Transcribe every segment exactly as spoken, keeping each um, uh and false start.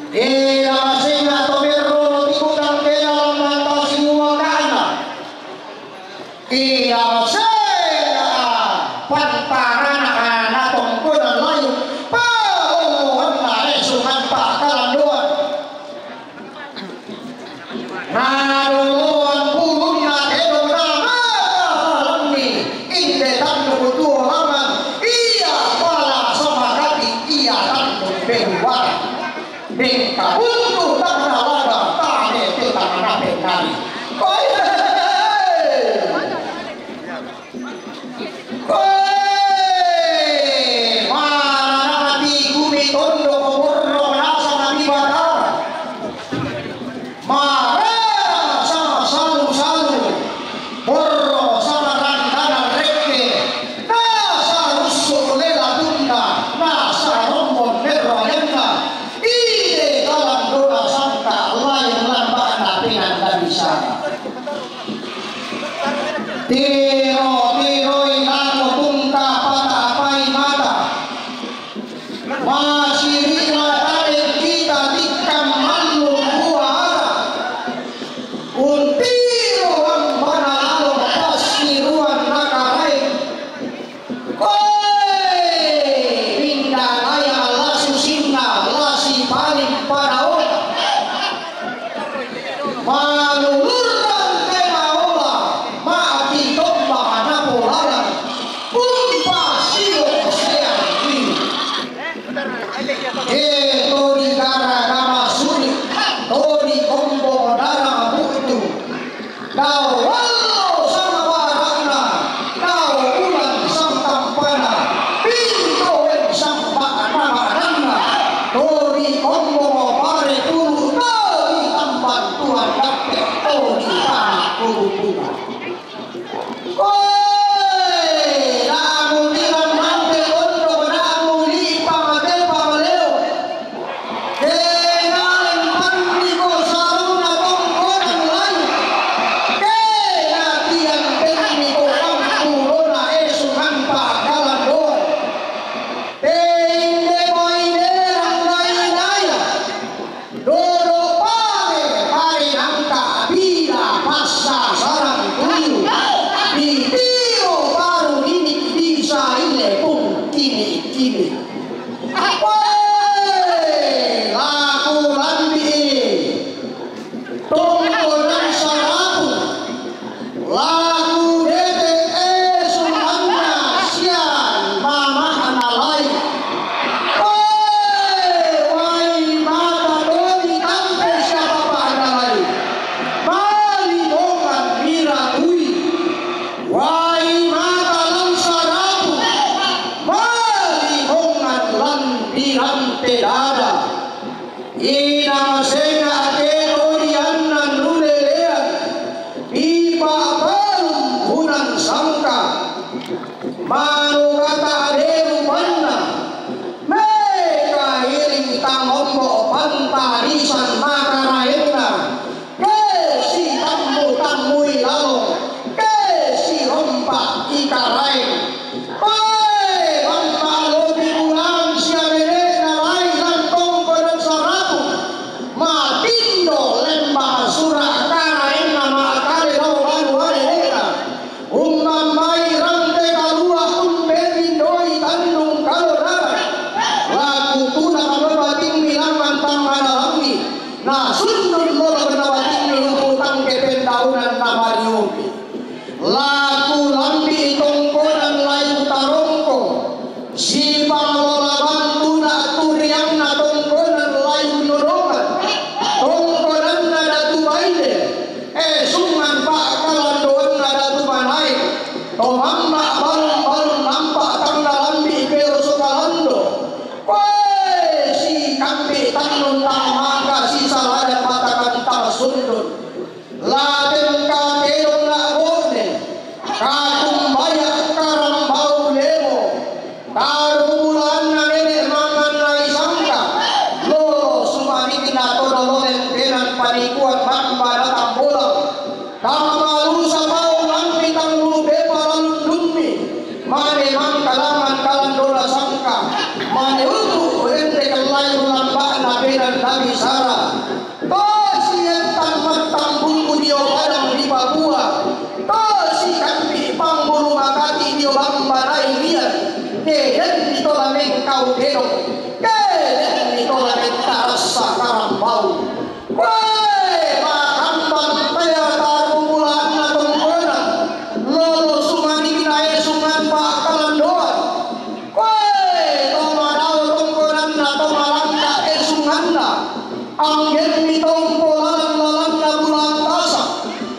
Ila masenga to berro tikudang kena lamata siwa kana. Ila masenga pantarana kana tongkonan layu. Paomoan na lesungan pakalandoan. Nadoloan bulunna tedong na makahalammi, inde tanduk tuo laman, ia pala samakati ia tanduk behuara. Dengka buntu tanah lada tane tetang nape nari. Koe! Koe! Mana mati gumi tondok borro nasa nabi batara. Marasa salu-salu, borro sama randana rekke, nasa russuk lela tunda, nasa rombon merroyanna, ide kalandona sangka lain lambana pinanda di sana. Tiro-tiroi lako tungka pata apai mata. Masirina tae kita tikkang mallung buara. Untiro ambana lalo passiruan nakaraeng. Koe, minda kaya lasu sinna, lasi paling padaona. Malulurrang te maola, mati tomba napolarang. Umpa silo seang ini. E, todi gara gama suli, todi kombo dara butu. Dau wallo sama barakna, dau ulang sama tampana, pinto wen sama nama danna, todi kombo pare pulu, todi tampan tuan dape, todi tanah kubungan. Koe, namu nilang mampe ondo, namu ni pamate pamaleo. Kenaleng panniko sarona tongkonan lain. Kenatiang penniko pampulona esungan pakalandoan. Teinde painderang nainaya. Dodo pare, pare nangka bila passa sarang tuyu. Ditiro baru nini bisa ile pung kini-kini. Woi, laku lambi. Tongkonan sarapu. Laku dete esunganna sian mamana lai. Oe, wai mata doni tampe siapa pada lai. Mali mongan mira tui. Wai mata lan sarapu. Mali mongan lan pirante dada. Ina masenga ake doni annan nulelean, dipa'palung hunang sangka, manukata de rupanna, mekairing tangombo pantarisan makaraenna, ke sitammu-tammui lalong, ke sirompa ikaraeng. Oe, bamma lobi ulang sia nene'na lai lan tongkonan sarapu. Matindo lembang sura karaenna ma'kale lao balu ade'na. Ummambai rante kalua umpemindoi tandung kalonara. Laku tuna kamabatimmi langan tangngana lammi. Na sundun molo na batimmi upu tangke pendaunan na mariupi. Laku lambi tongkonan layu tarongko, sipanglola bantuna turiangna tongkonan layu nodongan, tongkonanna Datu Baine, esungan pa'kalandoanna Datu Manae, to mamma balung-balung nampa tangna lambi peroso kalando, koe sikambi tannun tang mangka sisaladan matakan tang sundun. Lateng katedong na bo'ne, kakumbaya karambau lemo, tarumulanna nene' mangan lai sangka, lolo sumanikna to dolonen penan panikuan mamba na tambolang, tamalusa pau lampi tang lube Kedenni to la mengkau tedong, kedenni to la mengkarassa karambau. Koe makamban tea tarumbulanna tongkonan, lolo sumaninna esungan pa'kalandoan. Koe to madao tongkonanna to malangka esunganna, anggenni to umpolanan lalanna bulan tasa,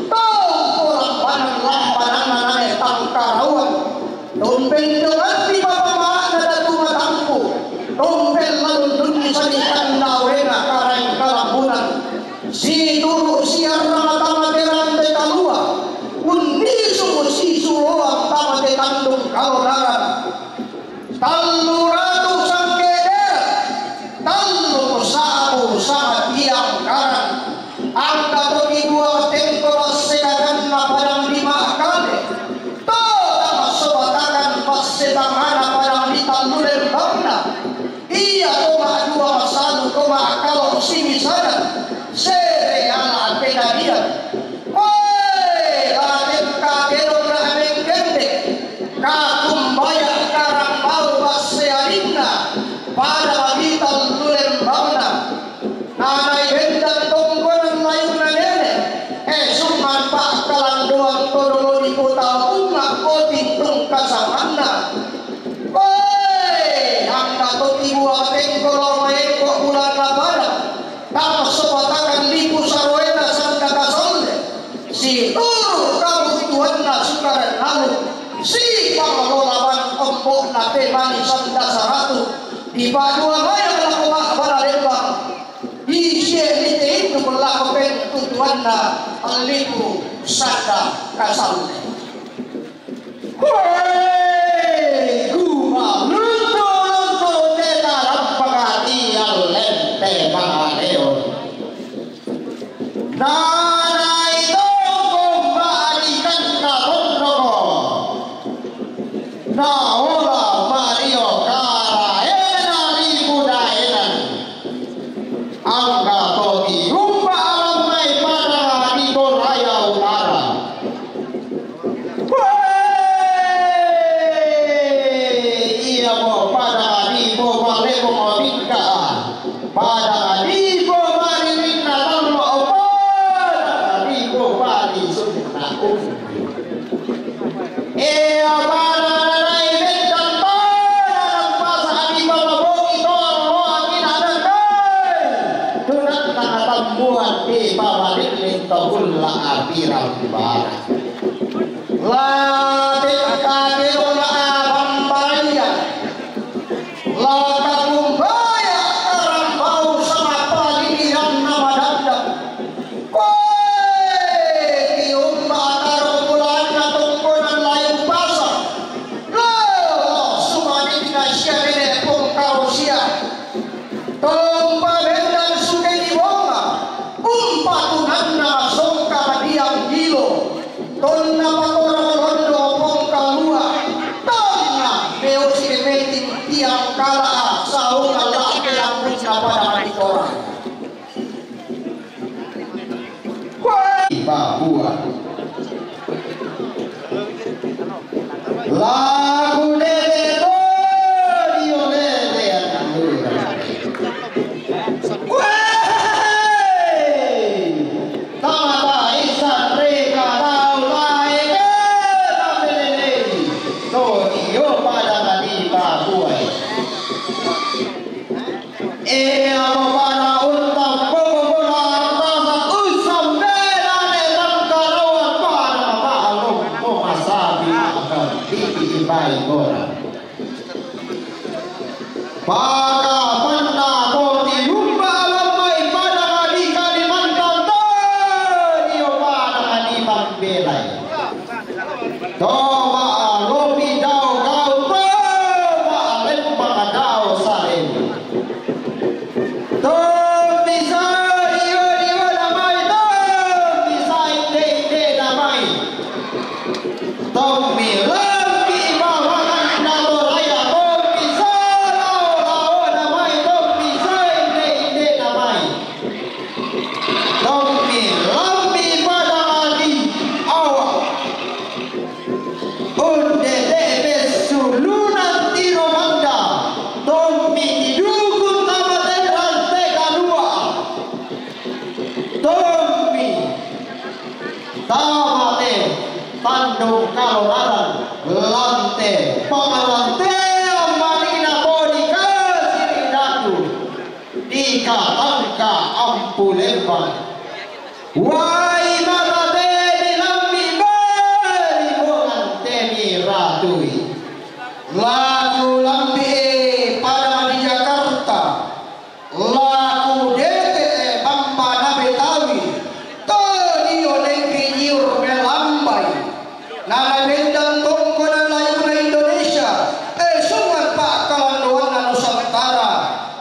to umpolambanan lambananna nane tangkarauan. Tompendonganni papa maa'na datu matampu, tompella lundunni sadi kandawena karaeng kalambunan, situru' siarrang tama te rante kalua, unnisu' sisuloang tama te tandung kalonaran. Tallu ratu sangke dera, tallu sa'bu sama tiang karang. Angka to tibuang tengko passedakanna padang di Ma'kale, to tama sobatakan passetangana padang di Tallu Lembangna. Ia to ma'dua masalu to ma'kalo simisana, sere ala kedadian. Koe la tengka tedong na mengkende, kakumbaya karambau passealinna padang di Tallu Lembangna. Nanai bendang tongkonan layuna nene, esungan pa'kalandoan to dolo dipotau unga' oting tungkasanganna. Koe angka to tibuang tengko lao maengko bulanna padang, tama sobatakan lipu saroena sanda kasalle, situru' kabutuhanna sukarennamu, sipanglola ban ombo'na te mani sanda saratu, dipa'dua mayang lako ma'bala lembang. Isi' lite itu berlaku pentutuanna lipu sanda kasalle. Koe kumaluntu-luntu te talampaka tiang lente mangaleo. Nanai tongko ma'dikanna tonnoko. Naola mario karaena ri budaenan. Angka to tiumba alammai pada di Toraya Utara. Wee! Iamo pada di Bomalemo Mabingka, pada di Bomaririnna Tallo, pada di Bomari Sunna Ummi. Ea pada nanai bentang pada nampasa di Bapa Bongi to alloangi nadandai. Tunanna atammuan di Bapa Dinding to kulla apirang bara. La tengka tedong la abambaraya. La takumbaya karambau sama palidiranna madandang. Koe tiumba taro bulanna tongkonan layung pasa. Lo sumaninna sia nene pongkarosia. Tompa bendang suke di bonga. Umpa tunanna songka diang gilo. Tonna pakorang londo pongkalua, tonna meosi meting tiang kala saunga la pelambunna pada mati korang. Papua. Lagu dede to dio dede. Weh! Tama ta isan reka tau tae ke mapelelei. To io pada tadi takuai. E amo pada untang bobo bola tasa usam bela ne tangkarawan pada ma'alum ko masabi akan titi ibai korang. Pakapanna to tiumba alammai pada di Kalimantan to dio pada di Mambelai. To ma'alopi dao gau to ma'alempang dao salemu. To bisa io dio damai to bisa inde inde damai. Tommi lambi bawanganna Toraya, tommi salao-laona mai Ika tangka ampu lembang. Wai mata temi lambi beri mongan temi ratui. Laku lambi e pada di Jakarta. Laku dete e bamba na Betawi. To dio negeri nyiur melambai. Nana bendang tongkonan layuna Indonesia, e sungan pakalandoanna Nusantara,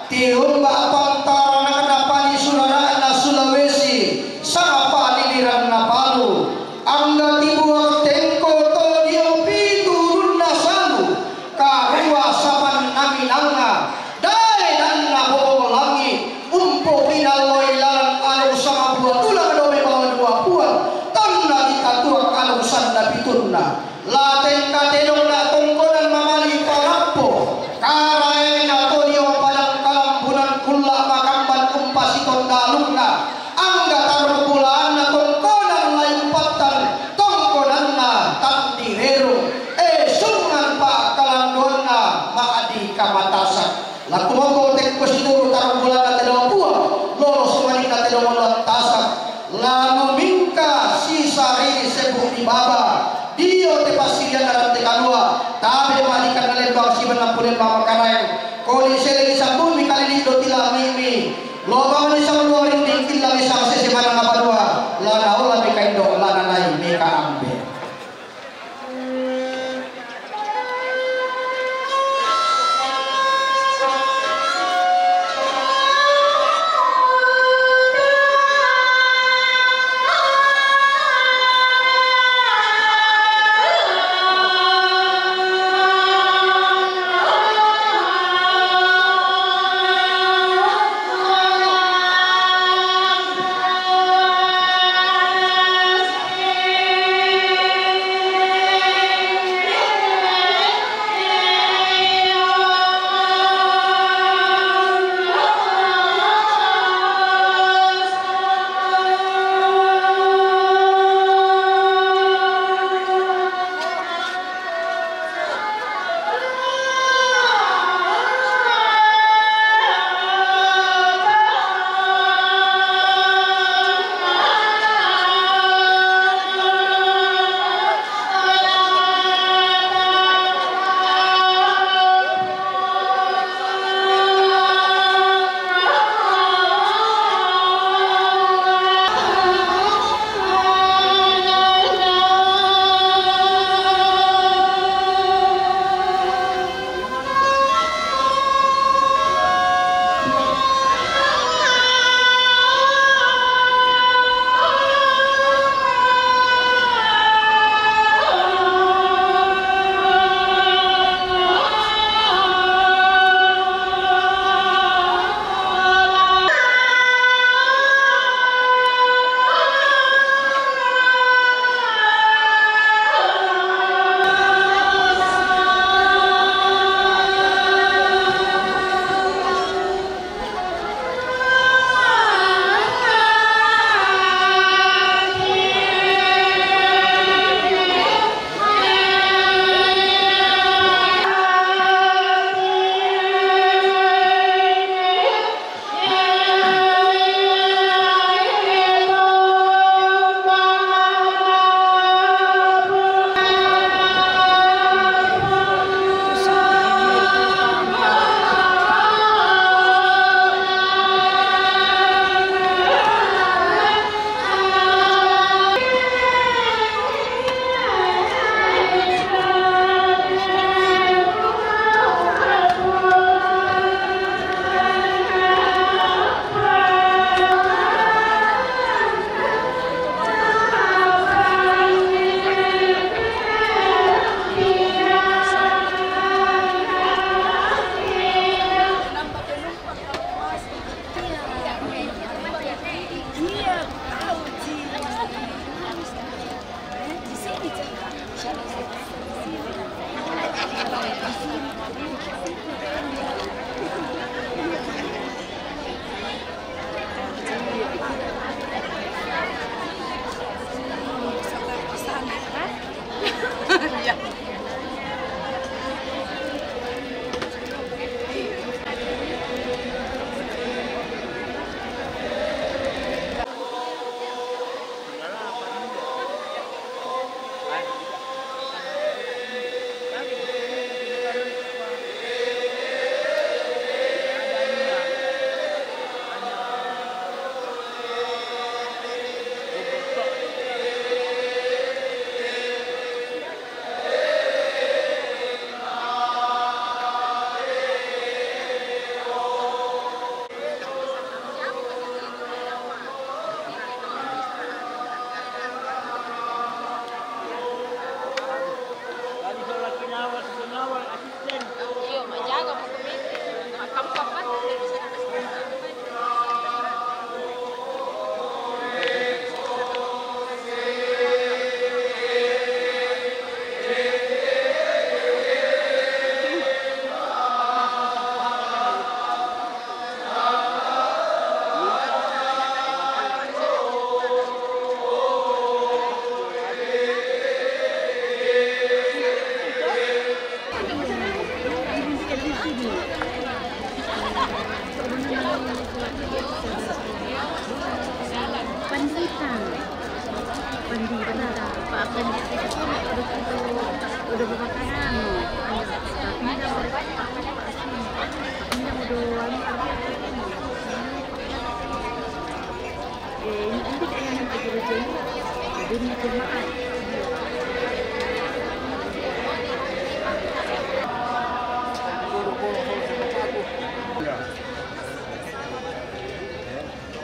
tiumba pantaranakna pani sulara'na Sulawesi, sapa liliranna Palu, angga tibuang tengko to dio pitu ulunna salu, karua sapanna minanga, daenanna bobong langi, umpu kinalloi lalan anu sama bua tulang dome bawa dua puan, tonna ditatuang anu sanda pitunna. La tengka tedong na tongkonan mamali palappo, karaena to dio padang kalambunan kulla makamban umpasi tondalunna, angga tarung bulaanna tongkonan layumpattan, tongkonanna tandirerung, e sungan pakalandoanna ma'di kamatasak. Laku moko tengko situru tarung bulaanna tedong pua, lolo sumaninna tedong tasak. Lalu mingka sisa rini sebu di baba. Dio te pasirian dalam te kalua. Tabe malikan na lembang siban nampu lembang makaraeng. Koli selengi sambun mi kalili do tilamimi. Lobang ni sang luang rinding killa ni sang sese manang apa dua. Lana ola mika indo lana nai mika ambe. Udah berpakaian. Ini udah, ini udah, eh, ini nanti kayaknya pakai baju ini. Jadi ini cuma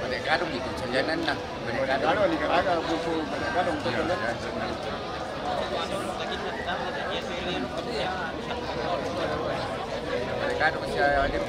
Balik gadung itu, sarjana nah. Balik gadung. Balik gadung, ini kan ada buku balik gadung. Iya, iya. Balik gadung, saya ada.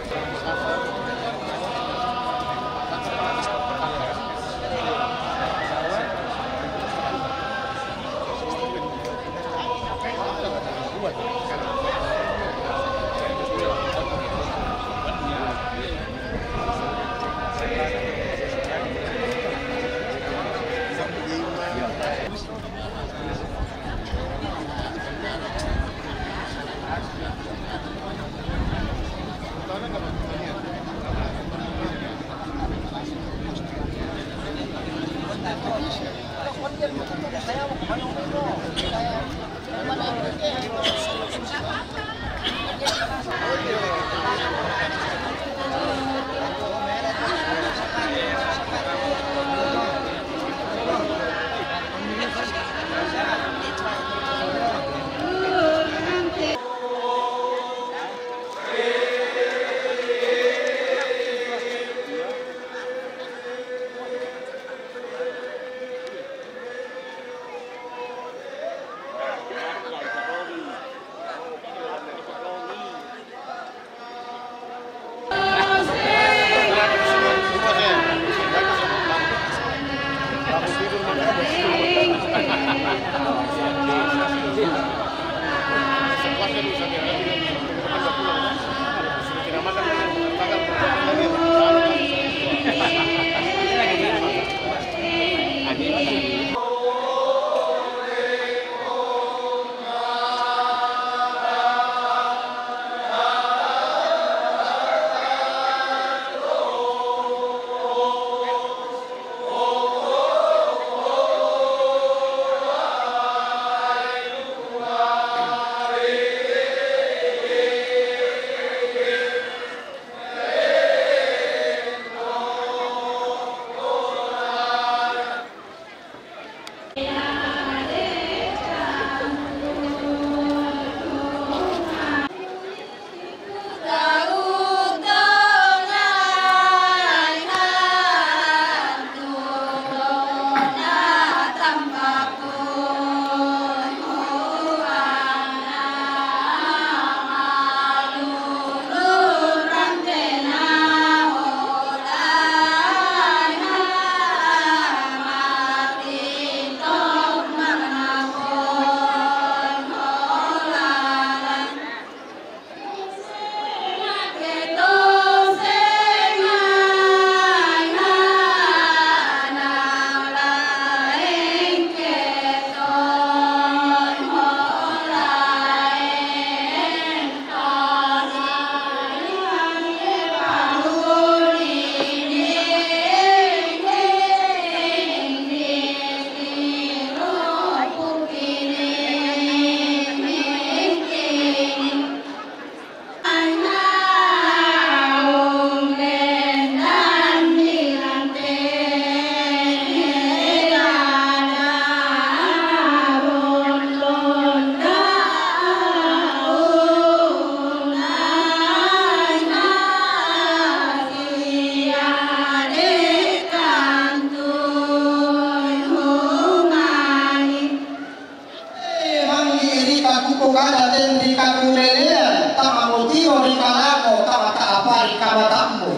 Manggi rika kuko kada ten rika kulelean, tama motiro rika lako, tama taapari kamatammu.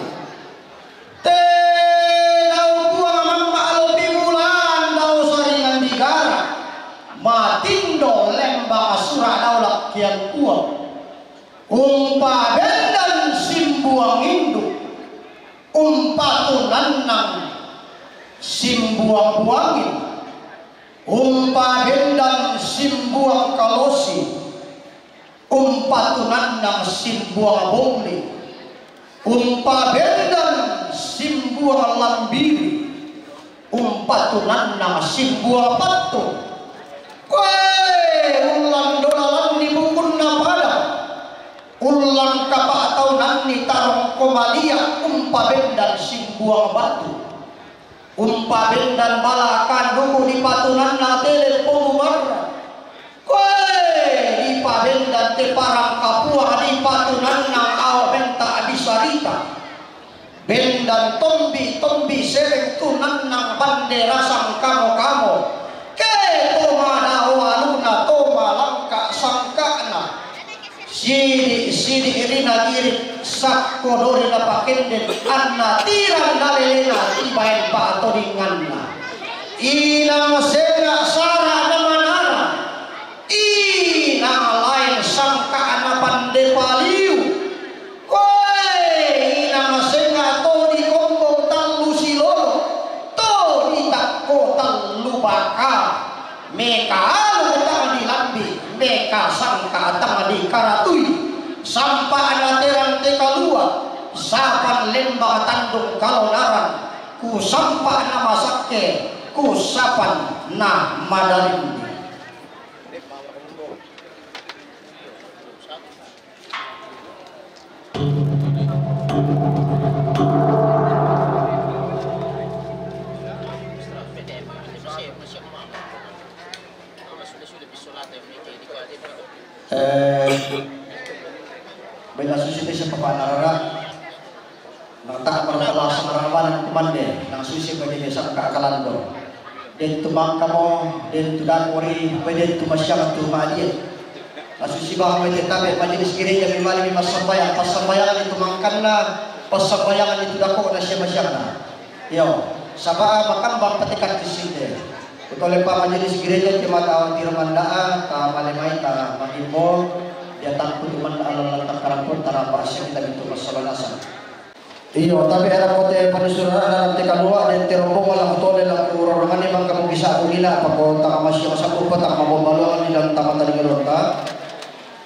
Te dau Puang mamma alo pimulan dau saringan digara, matindo lemba asura dau lakkian Puang. Umpabendan simbuang induk, umpatunannang simbuang buangin, umpabendan simbuang kalosi, umpatunannang simbuang bongli, umpabendan simbuang lambiri, umpatunannang simbuang pattu, Koe, ullang dolalanni bukunna pada, ullang kapa'taunanni tarongko malia, umpabendan simbuang batu, umpabendan bala kanduku dipatunanna tele pomumarra. Koe, dipabendan te parang kapua dipatunanna awa benta disarita. Bendan tombi-tombi sereng tu nannang bandera sangkamo-kamo. Ke to madao aluna to malangka sangkana. Sidi-sidi rina girit sakko dori napakenden anna tirang dalelena tibaen pa'todinganna. Inang senga sara na manara. Inang lain sangkana pande paliu. Koe, inang senga to dikombong tallu silolo, to ditakko tallu baka. Meka alu tang dilambi, meka sangka tang dikaratui. Sampa'na terang te kalua, sapan lembang tandung kalonaran, ku sampa'na masakke, ku sapan na madarindi. Eh, bella susi te siapa panarara. Nang ta'mara pala sangarang bana kumande, nang susi ko dene sangka kalando. Den tu mangkamo, den tu dakori, pe den tu masyang tu madie. Nasusi bang mete tabe majelis gereja mimali mi massambayang, passambayangan itu mangkanna, passambayangan itu dako na sia masyangna. Iyo, saba makambang patekan tisinde. Kutole pa majelis gereja jemaat awal tiro mandaa, ta male mai ta magimbo, dia tangku tu mandaa lalang tangkarang pun tarapa asia kita itu passabanasa. Iyo, tapi era kote panisura dalam teka dua dan terobong laku tole laku rorongani mangka mukisa aku gila apa ko tanga masih masa kupa tanga mabombaluan di dalam tama tadi geronta.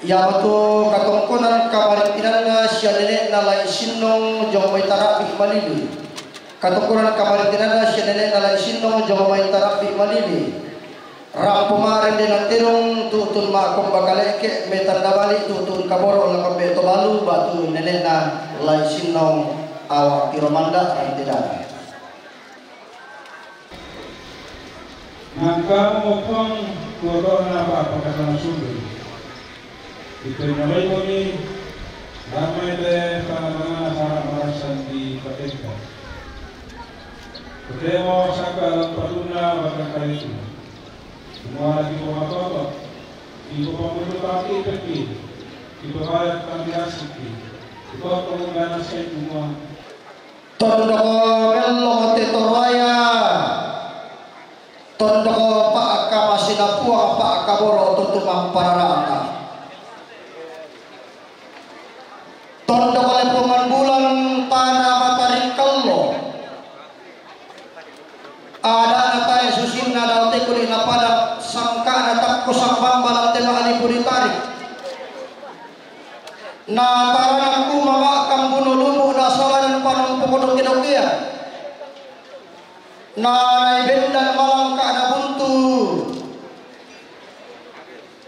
Iya batu katongkonan kamaritinanna sia nenekna lai sinnong jong mai tarapi malili. Katongkonan kamaritinanna sia nenekna lai sinnong jong mai tarapi malili. Rampo ma'rende natterung tu'tun ma'komba kale'ke, metanda bali tu'tun kaboro' lako mbe to balu batu nenekna lai sinnong awak tiro manda rante dana. Mangkamu Puang tuotona apa-apa kata sumber. Iterima lagi kami damai te panamana para marasan di patenta. Kutemo saka lampadunna bakal kaliku. Semua lagi pematoto. Ibu pemutu kaki pergi. Ibu bayar kami asiki. Ibu pengunggana saya semua. Tondoko mello te toraya. Tondoko pa'ka masina Puang pa'ka boro tutu mampararata. Tondoko lepongan bulan tana mataring kallo. Adana tae susinna dao te kuli napada sangkana takko sambamba lan te ma'lipu ditarik. Na taranak umama kambuno lumu na salanan panompo doke-dokea. Na nai bendan malangka na buntu.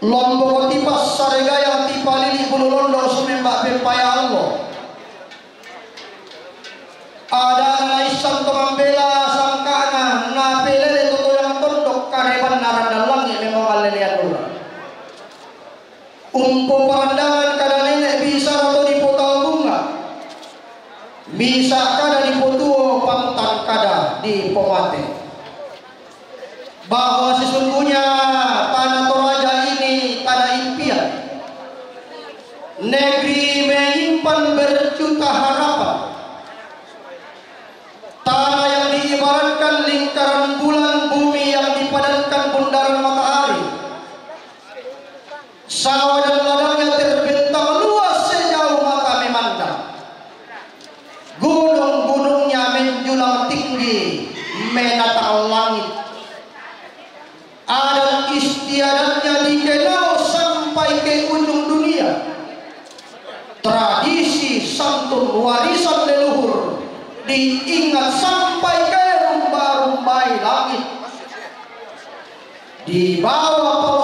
Lomboko tipas saregaya tipalili bulu londo sumemba pempaya allo. Ada naissan to mambela sangkana na pelele to toyang tondok kareban na randallangi memang allelean dura. Umpo parandangan kada nene bisa to dipotau bunga. Bisa kada dipotuo pantang kada dipomate. Bahwa sesungguhnya tanah Toraja ini tanah impian, negeri menyimpan berjuta harapan, tanah yang diibaratkan lingkaran bulan, bumi yang dipadankan bundaran matahari. Sawah dan ladangnya terbentang luas sejauh mata memandang. Gunung-gunungnya menjulang tinggi menatap langit. Adat istiadatnya dikenal sampai ke ujung dunia. Tradisi santun warisan leluhur diingat sampai ke rumba-rumbai langit. Di bawah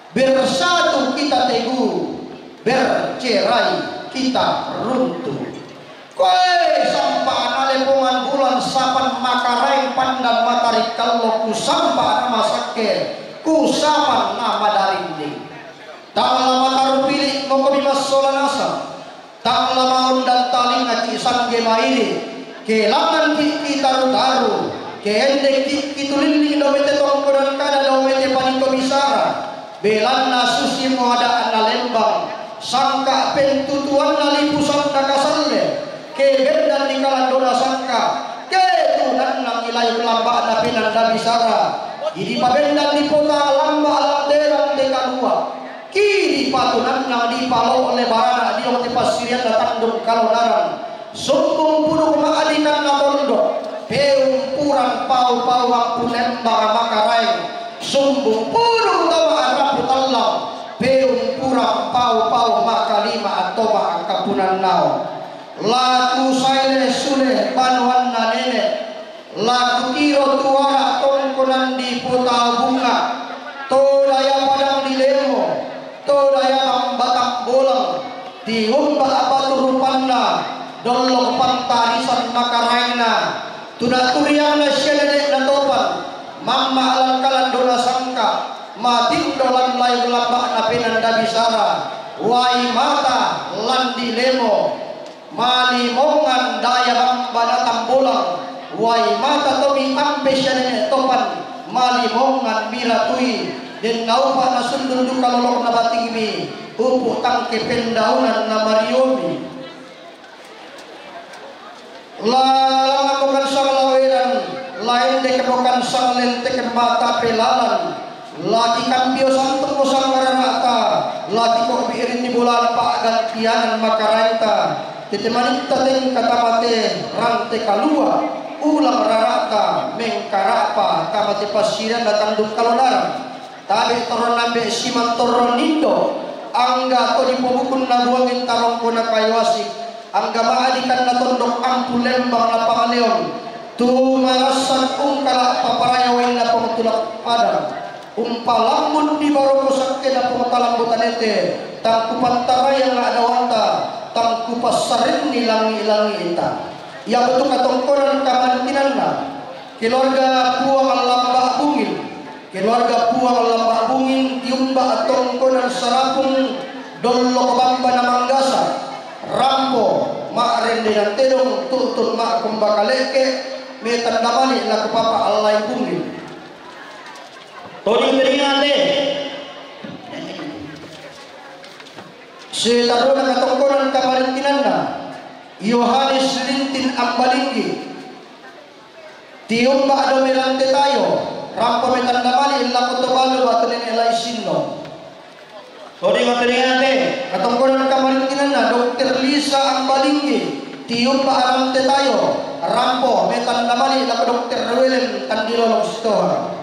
Bersatu kita teguh, bercerai kita runtuh. Koe sampa'na lepongan bulan sapan makaraeng pandan matari kallo, kusampa'na masakke, kusapanna madarinding. Tang la matarupili' mokomi massola nasang. Tang la maondang talingaci' sangge maili', ke langnganki' kitaru-taru, ke endekki' kitulilling dao mete tongkonan kada dao mete paniko bisara, belanna susimo ada'na lembang, sangka' pentutuanna lipusanna kasalle, ke bendanni kalandona sangka', ke tunannangi layuk lamba'na penanda bisara, idi pabendanni pota lamba' lante-lante kalua'. Kidi patunannang dipalo'le barana' dio te passirianna tandung kalonarang. Sumbung puduk ma'adikanna tondo, peumpurang pau-pau ampu lembang makaraeng. Sumbung puduk tama rapu tallang, peumpurang pau-pau makalima attoma angkapunannao. Laku saile sule banuanna nene'. Laku tiro tuara tongkonan di Pota Bunga, to daya padang di Lemo, to daya batang bolang, tiumba' batu rupanna, dollong pantarisan makaraenna, tuna turianna sia nene'na topan, mamma' lan kalandona sangka, matindo lan layuk lamba'na penanda bisara, wai mata lan di Lemo. Malimongan daya bambana tambolang, wai mata tomi ampe sia nene' topan, malimongan miratui, den naupa' nasundun duka lolokna batingmi, upu' tangke pendaunan na mariomi. La langngan mokan sang laweran, la endek mokan sang lentek mata pelalan, Laki kambio santummo sang rara'ta, laki ko'bi rinni bolana pa'gantianan makaraenta, tete manitta tengka tamate rante kalua', ulang rara'ta mengkara'pa tamate passirianna tandung kalonarang, tabe' torronna ambe' simang torronna indo', angga to dipobukunna buangeng tarongkona kayu asik, Angga ma'adikanna tondok ampu lembang na pangaleon, tu marassan ungkala' paparaya wainna Pong Tulak Padang, umpalammun di baroko sakkena Pong Talambo Tanete, tang kupantarayang a'dawanta, tang kupassarenni langi'-langi'ta. Iamotu katongkonan kamarintinanna, keluarga Puang Lamba' Bungil, Keluarga Puang Lamba' Bungil, tiumba' tongkonan Sarapung, dolloko bambana manggasa, rampo, ma'rendenan tedong, tu'tun ma'komba kalekke', metanda mali' lako papa' allai bungil. Toding teringan deh. Sitarona katongkonan kamarintinanna, Yohanes Rintin Ambalinggi. Tiumba' dao mai Rante Tayo, rampo metanda mali' lako to balu batu nene' lai sinno. Toding teringan deh. Katongkonan kamarintinanna Dokter Lisa Ambalinggi, tiumba' Rante Tayo, rampo metanda mali' lako Dokter Welen Tandilolong Sitoha.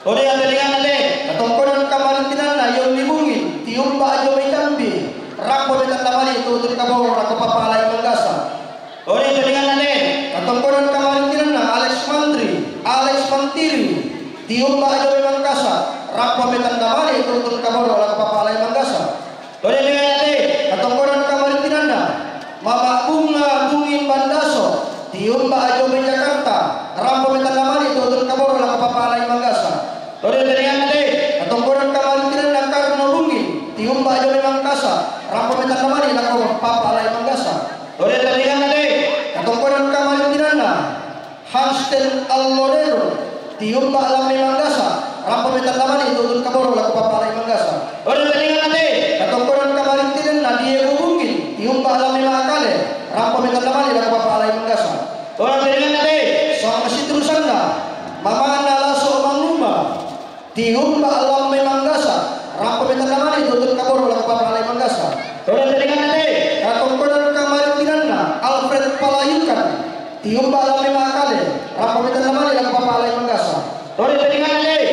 Toding teringan deh. Katongkonan kamarintinanna Yonni Bungil, tiumba' dao mai Jambi, rampo metanda mali' tu'tun kaboro lako papa' allai manggasa. Toding teringan deh. Katongkonan kamarintinanna Alex Mantri, Alex Mantiri, tiumba' dao mai Mangkasa, rampo metanda mali' tu'tun kaboro lako papa' allai manggasa. Toding teringan deh. Katongkonan kamarintinanna Mama' Bunga Bungil Bandaso, tiumba' dao mai Jakarta, rampo metanda mali' tu'tun kaboro lako papa' allai manggasa. Toding teringan deh. Katongkonan kamarintinanna Karno Bungil, tiumba' dao mai Mangkasa, rampo metanda mali' lako papa' allai manggasa. Toding teringan deh. Katongkonan kamarintinanna Hansten Allorero, tiumba' lan mai Manggasa, rampo metanda mali' tu'tun kaboro lako papa' allai manggasa. Toding teringan deh. Katongkonan kamarintinanna Diego Bungil, tiumba' lan mai Makale, rampo metanda mali' lako papa' allai manggasa. Toding teringan deh. Sang siterusanna, mama'na Laso Manguma, tiumba' lan mai Manggasa, rampo metanda mali' tu'tun kaboro lako papa' allai manggasa. Toding teringan deh. Katongkonan kamarintinanna Alfred Palayukan, tiumba' lan mai Makale, rampo metanda mali' lako papa' allai manggasa. Toding teringan deh.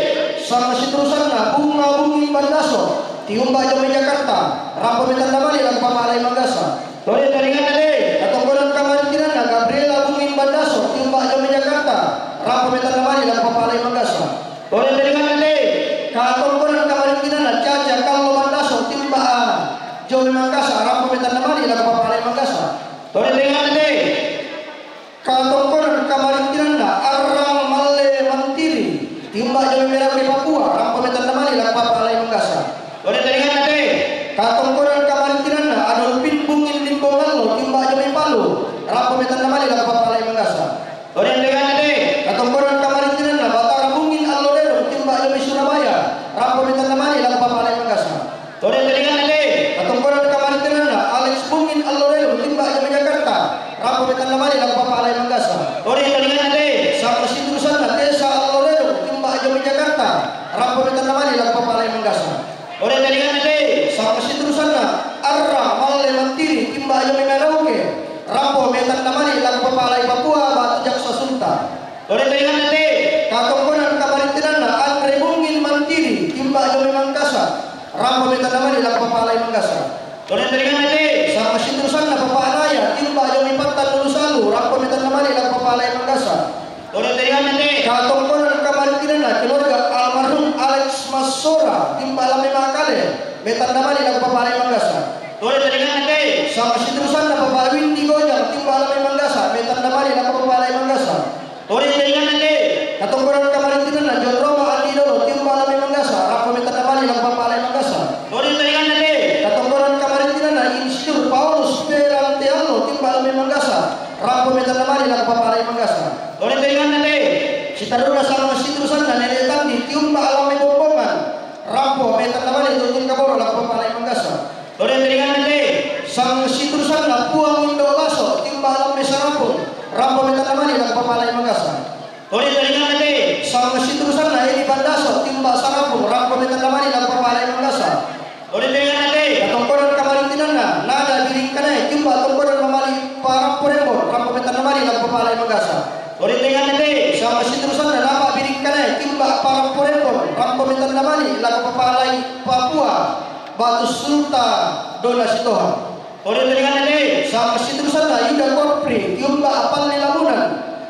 Sang siterusanna Bunga Bungil Bandaso, tiumba' dao mai Jakarta, rampo metanda mali' lako papa' allai manggasa. Toding teringan deh. Katongkonan kamarintinanna Gabriela Bungil Bandaso, tiumba' dao mai Jakarta, rampo metanda mali' lako papa' allai manggasa. Toding teringan deh. Katongkonan kamarintinanna Caca Katongkonan kamarintinanna Adolpin Bungin Limbongallo, timba' Jomi Palu, rampo metanna mali' lako papalai manggasa'. Todong ri gannede. Katongkonan kamarintinanna Batara Bungin Allo Rerong, timba' Jomi Surabaya, rampo metanna mali' lako papalai manggasa'. Todong ri gannede. Katongkonan kamarintinanna Alex Bungin Allo Rerong, timba' Jomi Jakarta, rampo metanna mali' lako papalai manggasa'. Todong ri gannede. Samma siturusanna Tesa Allo Rerong, timba' Jomi Jakarta, rampo metanna mali' lako papalai manggasa'. Todong ri gannede. Samma siturusanna Arra Malle Mantiri, timba' Jomi Merauke, rampo metanna mali' lako papalai Papua batu jaksa Sultan. Todong ri gannede. Katongkonan kamarintinanna Andre Bungin Mantiri, timba' Jomi Mangkasa, rampo metanna mali' lako papalai manggasa'. Todong ri gannede. Samma siturusanna Papa Naya, timba' Jomi Pattan Ulu Salu, rampo metanna mali' lako papalai manggasa'. Todong ri gannede. Katongkonan kamarintinanna keluarga almarhum Alex Massora, timba' Lamme Makale, metanna mali' lako papalai manggasa'. Todong ri gannede. Samma siturusanna Papa Windy Gojang, timba' Lamme Manggasa', metanna mali' lako papalai manggasa'. Todong ri gannede. Katongkonan kamarintinanna John Roma Andi Dolo, timba' Lamme Manggasa', rampo metanna mali' lako papalai manggasa'. Todong ri gannede. Katongkonan kamarintinanna Insinyur Paulus Perante Allo, timba' Lamme Manggasa', rampo metanna mali' lako papalai manggasa'. Todong ri gannede. Sitarrunna samma siturusanna Nene' Tandi, timba' Lamme Bombongan, rampo metanna mali' tu Tingkaboro' lako papalai manggasa'. Todong ri gannede. Samma siturusanna Puang Indo Baso, timba' Lamme Sarapung, rampo metanna mali' lako papalai manggasa'. Todong ri gannede. Samma siturusanna Edi Pandaso, timba' Sarapung, rampo metanna mali' lako papalai manggasa'. Todong ri gannede. Katongkonan kamarintinanna Nada Biringkanae, timba' Tongkonan Mamali' Parappo Rembon, rampo metanna mali' lako papalai manggasa'. Todong ri gannede. Samma siturusanna Napa Biringkanae, timba' Parappo Rembon, rampo metanna mali' lako papalai Papua batu Sultan Dona Sitohang. Todong ri gannede. Samma siturusanna Yuda Korpri, timba' Palle Lamunan,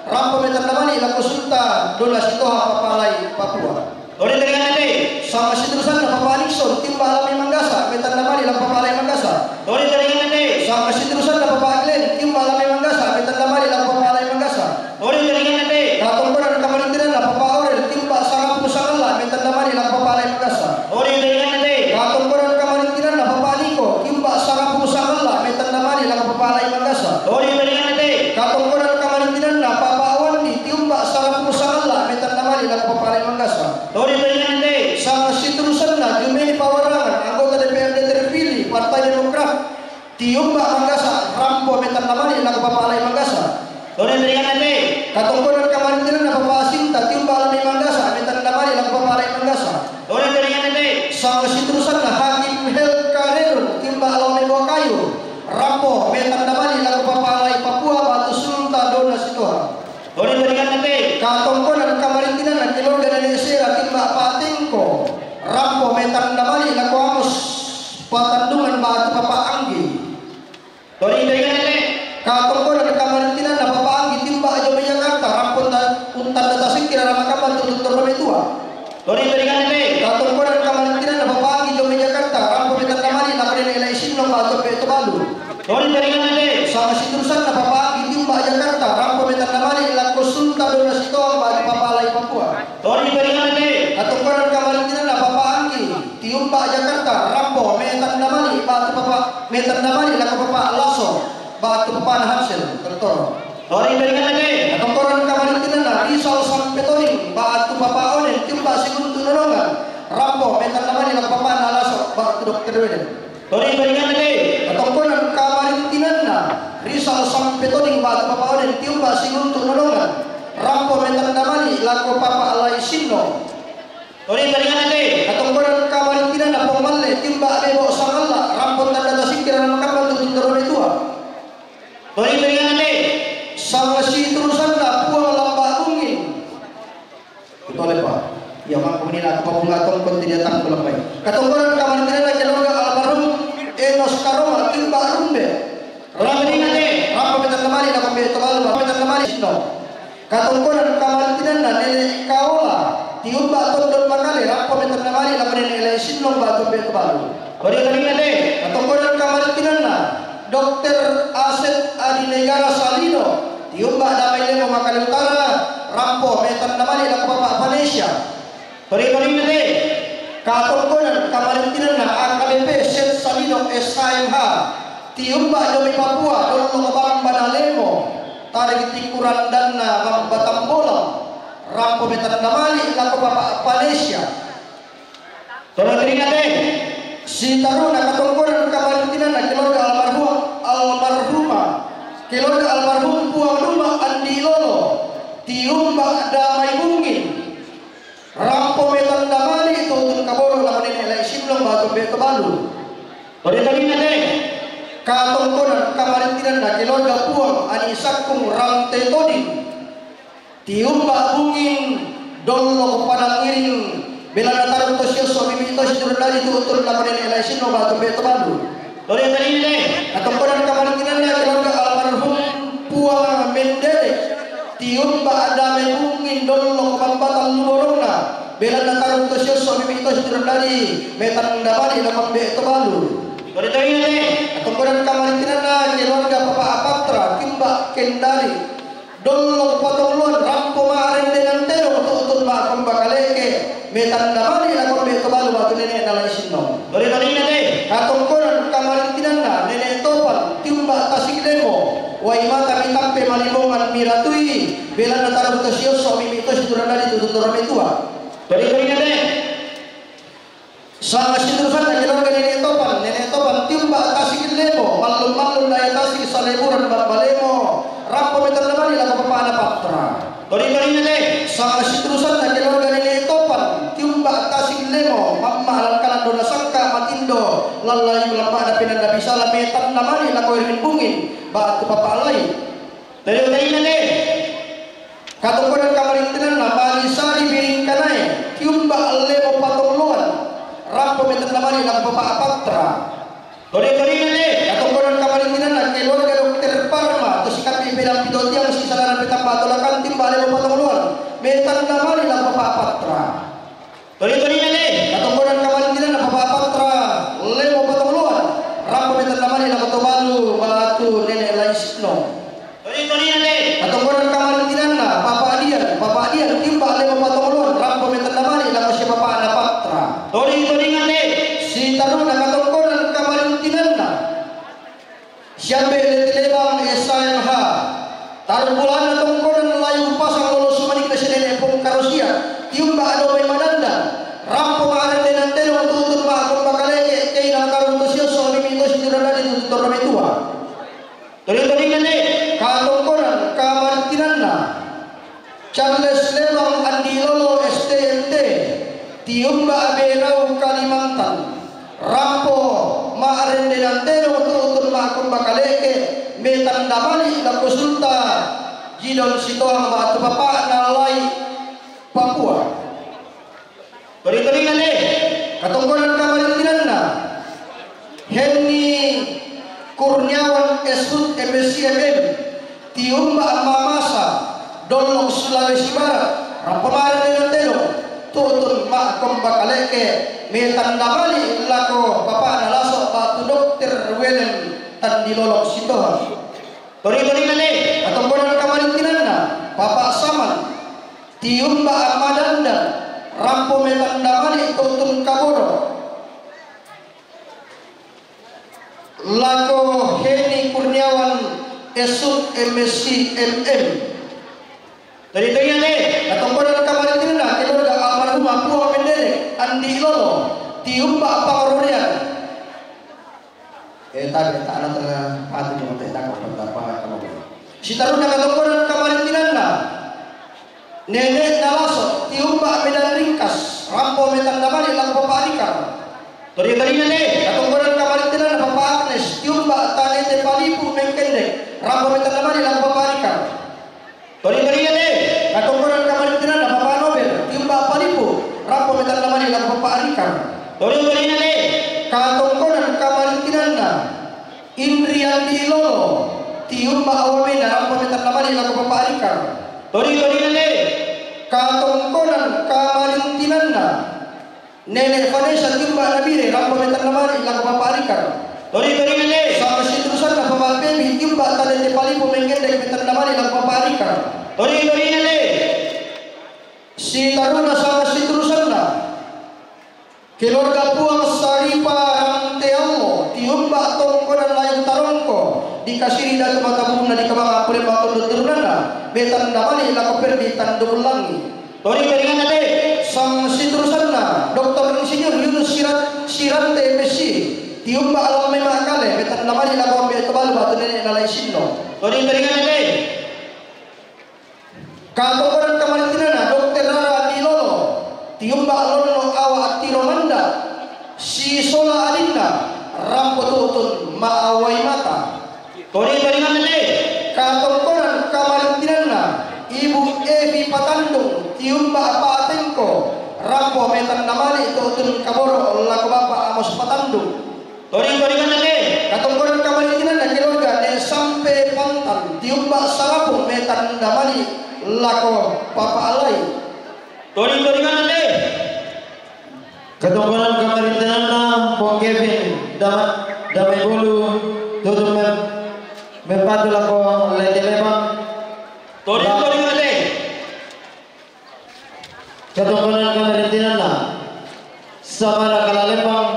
rampo metanna mali' lako Sultan Dona Sitohang papalai Papua. Todong ri gannede. Samma siturusanna Papa Nixon, timba' Lamme Manggasa', metanna mali' lako papalai manggasa'. Todong ri gannede. Samma siturusanna Papa Glenn, timba' Lamme Manggasa', metanna mali' lako papalai manggasa'. Todong ri gannede. Katongkonan kamarintinanna Papa Orel, timba' Sarapung Sangalla', metanna mali' lako papalai manggasa'. Todong ri gannede. Katongkonan kamarintinanna Papa Niko, timba' Sarapung Sangalla', metanna mali' lako papalai manggasa'. Todong ri gannede. Katongkonan kamarintinanna Papa Wandi, timba' Sarapung Sangalla', metanna mali' lako papalai manggasa'. Todong ri gannede. Samma siturusanna Jumeni Pawarangan, anggota D P R D terpilih Partai Demokrat, timba' Manggasa', rampo metanna mali' lako papalai manggasa'. Todong ri gannede. Katongkonan kamarintinanna Papa Sinta, timba' Lamme Manggasa', metanna mali' lako papalai manggasa'. Todong ri gannede. Samma siturusanna Hakim Helka Rerong, timba' Lamme Buakayu, rampo metanna mali' lako papalai Papua batu Sultan Dona Sitohang. Todong ri gannede. Katongkonan kamarintinanna keluarga Nene' Sera, timba' Patengko, rampo metanna mali' lako Amos Patandungan batu Papa Anggi. Todong ri gannede. Katongkonan kamarintinanna Papa Anggi, timba' Jomi Jakarta, rampo unta-, untanda tasikki' raramakamma tu Dottoro Matua. Todong ri gannede. Katongkonan kamarintinanna Papa Anggi Jomi Jakarta, rampo metanna mali' lako Nene' Lai Sinnong batu Ambe' Tobalu. Todong ri gannede. Samma siturusanna Papa Anggi, timba' Jakarta, rampo metanna mali' lako Sultan Dona Sitohang batu papalai Papua. Todong ri gannede. Katongkonan kamarintinanna Papa Anggi, timba' Jakarta, rampo metanna mali' batu Papa, metanna mali' lako Papa Laso batu Papana Hansel, Dottoro. Todong ri gannede. Katongkonan kamarintinanna Rizal Sampetoning batu Papa Onen, timba' Siguntu Nonongan, rampo metanna mali' lako Papana Laso batu Dokter Weden. Todong ri gannede. Katongkonan kamarintinanna Rizal Sampetoning batu Papa Onen, timba' Siguntu Nonongan, rampo metanna mali' lako Papa Lai Sinnong. Todong ri gannede. Katongkonan kamarintinanna Pong Malle, timba' Bebo Sangalla', rampo untanda tasikki' raramakamma tu Dottoro Matua. Todong ri gannede. Samma siturusanna Puang Lamba' Bungin. Betul, Pak. Iya, mangko minina aku pabunga tongkon tidak tangkul lambai. Katongkonan kamarintinanna keluarga almarhum Enos Karoma, timba' Rumbe. Rampo metanna mali' lako Ambe' Tobalu, rampo metanna mali' Sinnong. Katongkonan kamarintinanna Nene' Kaola, timba' Tondon Makale, rampo metanna mali' lako Nene' Lai Sinnong batu Ambe' Tobalu. Todong ri gannede. Katongkonan kamarintinanna Dokter Asep Adinegara Salino, timba' Damai Lemo Makale Utara, rampo metanna mali' lako Papa Vanesia. Todong ri gannede. Katongkonan kamarintinanna A K B P Setsa Ino S H M H, tiumba' domi Papua, dollo' bambana lemo, tariki' kurandanna bamba tambolang, rampo metandamali lako Papa Panesia. Tole torinna te. Sitaruna katongkonan kamarintinanna keluarga almarhum, almarhumah, keluarga almarhum Puang Duma Andi Lolo, tiumba' damai bungin. Rampo metandamali tu'tun kaboro' lako nene' Lai Sinno batu be to balu. Tole torinna te. Katongkonan kamarintinanna keluarga Puang Ani Sakkung Rante Toding. Tiumba' bungin dollo' padang iring, belanna tarung to siosso' mimi' to siturunna tu'tun lako nene' Lai Sinno batu be to balu. Tole torinna te. Katongkonan kamarintinanna keluarga almarhum Puang Mendele. Tiumba' damai bungin dollo' pambata luborongna, belanna tarung to siosso' mimi' to siturunna metandamali lako be to balu. Tole torinna te. Katongkonan kamarintinanna keluarga Papa Apatra, tiumba' Kendari. Dollo' patolloan rampo ma'rendenan tedong tu'tun ma'komba kaleke', metandamali lako be to balu batu nene'na Lai Sinno. Tole torinna te. Katongkonan kamarintinanna nene' Topan, tiumba' Tasik Lemo, wai mata mitampe malimongan miratui, belanna tarung to siosso' mimi' to siturunna tu'tun to rame tua. Tole torinna te. Sanga siturusanna keluarga nene' Topan, nene' Topan tiumba' Tasik Lemo, mallung-mallung daya Tasik saleburan bamba lemo, rampo metandamali lako papa'na Patra. Tole torinna te. Sanga siturusanna keluarga nene' Topan tiumba' Tasik Lemo, mamma' langkalan dona sangka matindo, lallai lamma'na penanda bisala metandamali lako Erwin Bungin, batu papa' Lai. Tole torinna te. Katongkonan kamarintinanna Malisari Biringkanae, tiumba' lemo patolloan, rampo metandamali lako Papa Apatra. Tole torinna te. Katongkonan kamarintinanna keluarga Dokter Parma, to sikappi pedang pito tiang sisalaran petamba tolakan, tiumba' lemo patolloan, metandamali lako Papa Apatra. Tole torinna te. Katongkonan kamarintinanna Papa Patra, lemo patolloan, rampo metandamali lako to balu batu nene' Lai Sinno. Tole torinna te. Katongkonan kamarintinanna Papa Dian, Papa Dian tiumba' lemo patolloan, rampo metandamali lako sia papa'na Patra. Tole torinna te. Sitaruna katongkonan kamarintinanna Siambe' Leti Lebang S H M H. Tarung bulanna tongkonan Layung Pasang Lolo Sumanik na si nene' Pongkarosia, tiumba' domai madandang, rampo ma'rendenan tedong tu'tun ma'komba kaleke', keinang tarung to siosso' mimi' to siturunna tu'tun to rame tua. Tole torinna te. Katongkonan kamarintinanna Charles Lebang Andi Lolo S T M T, tiumba' Berau Kalimantan, rampo ma'rendenan tedong tu'tun ma'komba kaleke', metandamali lako Sultan Gideon Sitohang batu papa'na Lai Papua. Tole torinna te. Katongkonan kamarintinanna Henny Kurniawan S Hut M S C M M, tiumba' Mamasa, Dolok Sulawesi Barat, rampo ma'rendenan tedong tu'tun ma'komba kaleke', metandamali lako papa'na Laso batu Dokter Welen Tandilolok Sitohang. Tole torinna te. Katongkonan kamarintinanna Papa Saman, tiumba' madandang, rampo metandamali tu'tun kaboro' lako Henny Kurniawan S Hut M S C M M. Tole torinna te. Katongkonan kamarintinanna keluarga almarhumah Puang Mendele Andi Lolo, tiumba' Pangororean. Eh, tabe' ta'ala tala patu mo te dako pata pa kamo. Sitaruna katongkonan kamarintinanna nene'na Laso, tiumba' Medan Ringkas, rampo metandamali lako Papa Rikar. Tole torinna te. Katongkonan kamarintinanna Papa Agnes, tiumba' Tanete Palipu Mengkendek, rampo metandamali lako Papa Rikar. Tole torinna te. Katongkonan kamarintinanna Papa Nober, tiumba' Palipu, rampo metandamali lako Papa Rikar. Tole torinna te. Katongkonan kamarintinanna Indrian di Lolo, tiumba' Awamena, rampo metandamali lako Papa Rikar. Tole torinna te. Katongkonan kamarintinanna Nene' Vanessa, tiumba' Nabire, rampo metandamali lako Papa Rikar. Tole torinna te. Sanga siturusanna Papa Pebi, tiumba' Tanete Palipu Mengkendek, metandamali lako Papa Rikar. Tole torinna te. Sitaruna sanga siturusanna keluarga Puang Saripa Ranteallo, Siri Datu Matabungan di Kabaka Puremba Tondo Tirunana, Betan Damali lako Perdi Tandu Ulangi. Todi todinganna te. Sang siturusanna, Doktor Insinyur Yunus Sirat-, Sirante M Si, tiumba alam mema kale, Betan Damali lako Ambe Tobalu batu nene nalai sinno. Todi todinganna te. Katongkonan kamarintinanna, Dokter Rara Andi Lolo, tiumba lonno awa tiro manda, sisola adinna, rampo tu'tun ma'awai mata. Todi todinganna te. Katongkonan kamarintinanna, Ibu Evi Patandung, tiumba pa'tengko, rampo Betan Damali tu'tun kaboro lako Bapa Amos Patandung. Todi todinganna te. Katongkonan kamarintinanna keluarga Ne Sampe Pantan, tiumba sarapung Betan Damali lako Papa Alai. Todi todinganna te. Katongkonan kamarintinanna Pong Kevin Dama-, Damai Bolu, tu'tun mem-, mempatu lako Lete Lebang. Todi todinganna te. Katongkonan kamarintinanna Samara Kalalembang,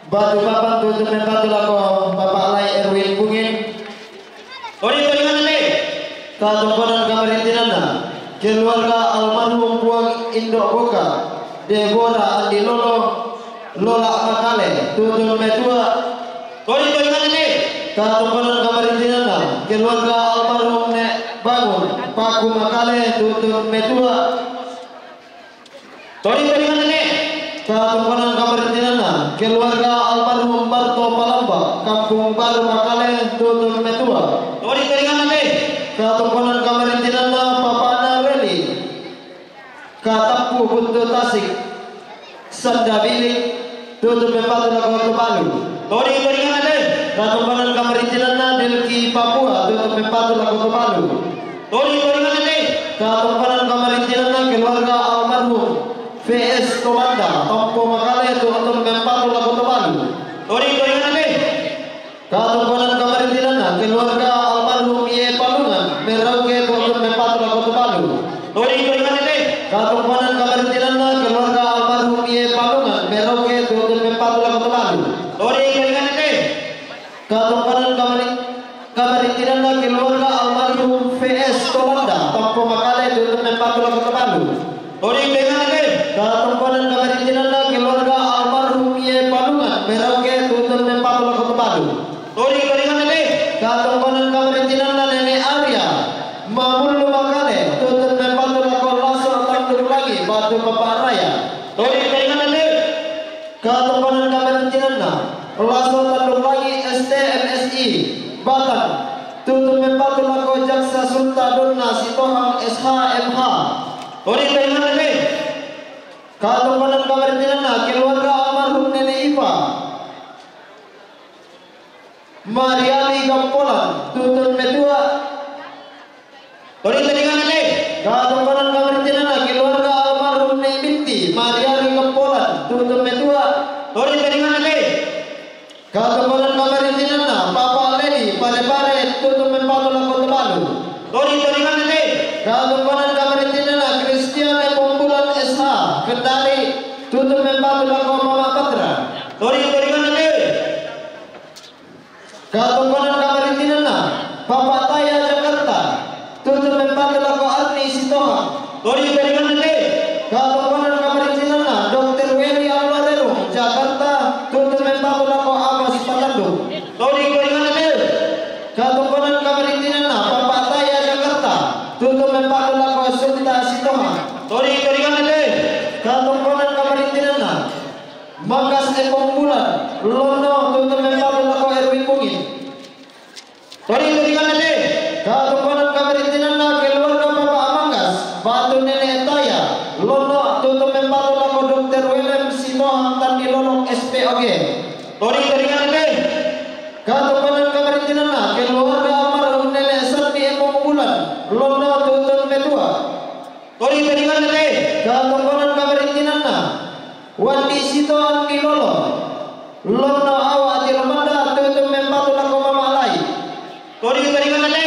Batu Papan, tu'tun mempatu lako Papa Alai Erwin Bungin. Todi todinganna te. Katongkonan kamarintinanna keluarga almarhum Puang Indo Boka, Debora Andi Lolo, Lola Makale, tu'tun metua. Todi todinganna te. Katongkonan kamarintinanna keluarga almarhum Ne Bangun, Paku Makale, tu'tun metua. Todi todinganna te. Katongkonan kamarintinanna keluarga almarhum Barto Palamba, Kampung Baru Makale, tu'tun metua. Todi todinganna te. Katongkonan kamarintinanna Papana Reli, Katappu Buntu Tasik, Sanda Bilik, tu'tun mempatu lako Tobalu. Todi todinganna te. Katongkonan kamarintinanna Delki Papua, tu'tun mempatu lako Tobalu. Todi todinganna te. Katongkonan kamarintinanna keluarga almarhum V S Tomanda, Tompo Makale, tu'tun mempatu lako Tobalu. Todi todinganna te. Katongkonan kamarintinanna keluarga almarhum Ie Palungan, Merauke, tu'tun mempatu lako Tobalu. Todi todinganna te. Katongkonan kamarintinanna keluarga almarhum Ie Palungan, Merauke, tu'tun mempatu lako Tobalu. Todi todinganna te. Katongkonan kamari-, kamarintinanna keluarga almarhum V S Tomanda, Tompo Makale, tu'tun mempatu lako Tobalu. Todi todinganna te. Katongkonan kamarintinanna keluarga almarhum Ie Palungan, Merauke, tu'tun mempatu lako Tobalu. Todi todinganna te. Katongkonan kamarintinanna Nene Arya, Mamullu Makale, tu'tun mempatu lako Laso Tanjung Langi, Batu Papan Raya. Todi todinganna te. Katongkonan kamarintinanna Laso Tanjung Langi, S T M S I, Batan, tu'tun mempatu lako Jaksa Sulta Donna Sitohang, S H M H. Todi todinganna te. Katongkonan kamarintinanna keluarga almarhum Nene Ipa, Mariali Gampolan, tu'tun metua. Todi todinganna te. Katongkonan kamarintinanna keluarga almarhum Ne Binti, Mariali Gampolan, tu'tun metua. Todi todinganna te. Katongkonan kamarintinanna Papa Ledi, Pare-pare, tu'tun mempatu lako Tobalu. Todi todinganna te. Katongkonan kamarintinanna Kristian Epong Bulan S H, Kendari, tu'tun mempatu lako Mama Patra. Todi todinganna te. Katongkonan kamarintinanna Papa Taya, Jakarta, tu'tun mempatu lako Arni Sitohang. Todi todinganna te. Katongkonan kamarintinanna Dokter Weli Alwarerung, Jakarta, tu'tun mempatu lako Amos Patandung. Todi todinganna te. Katongkonan kamarintinanna Papa Taya, Jakarta, tu'tun mempatu lako Sukta Sitohang. Todi todinganna te. Katongkonan kamarintinanna Manggas Epong Bulan, Lonno, tu'tun mempatu lako Erwin Bungin. Todi todinganna te. Katongkonan kamarintinanna keluarga Papa Amanggas, batu Nene Taya, Lonno, tu'tun mempatu lako Dokter Welem Sitohang Tandi Lolong S P O G. Todi todinganna te. Katongkonan kamarintinanna keluarga almarhum Nene Sandi Epong Bulan, Lonno, tu'tun metua. Todi todinganna te. Katongkonan kamarintinanna Wandi Sitohang Andi Lolo, Lonno, awa tiro manda, tu'tun mempatu lako Mama Alai. Todi todinganna te.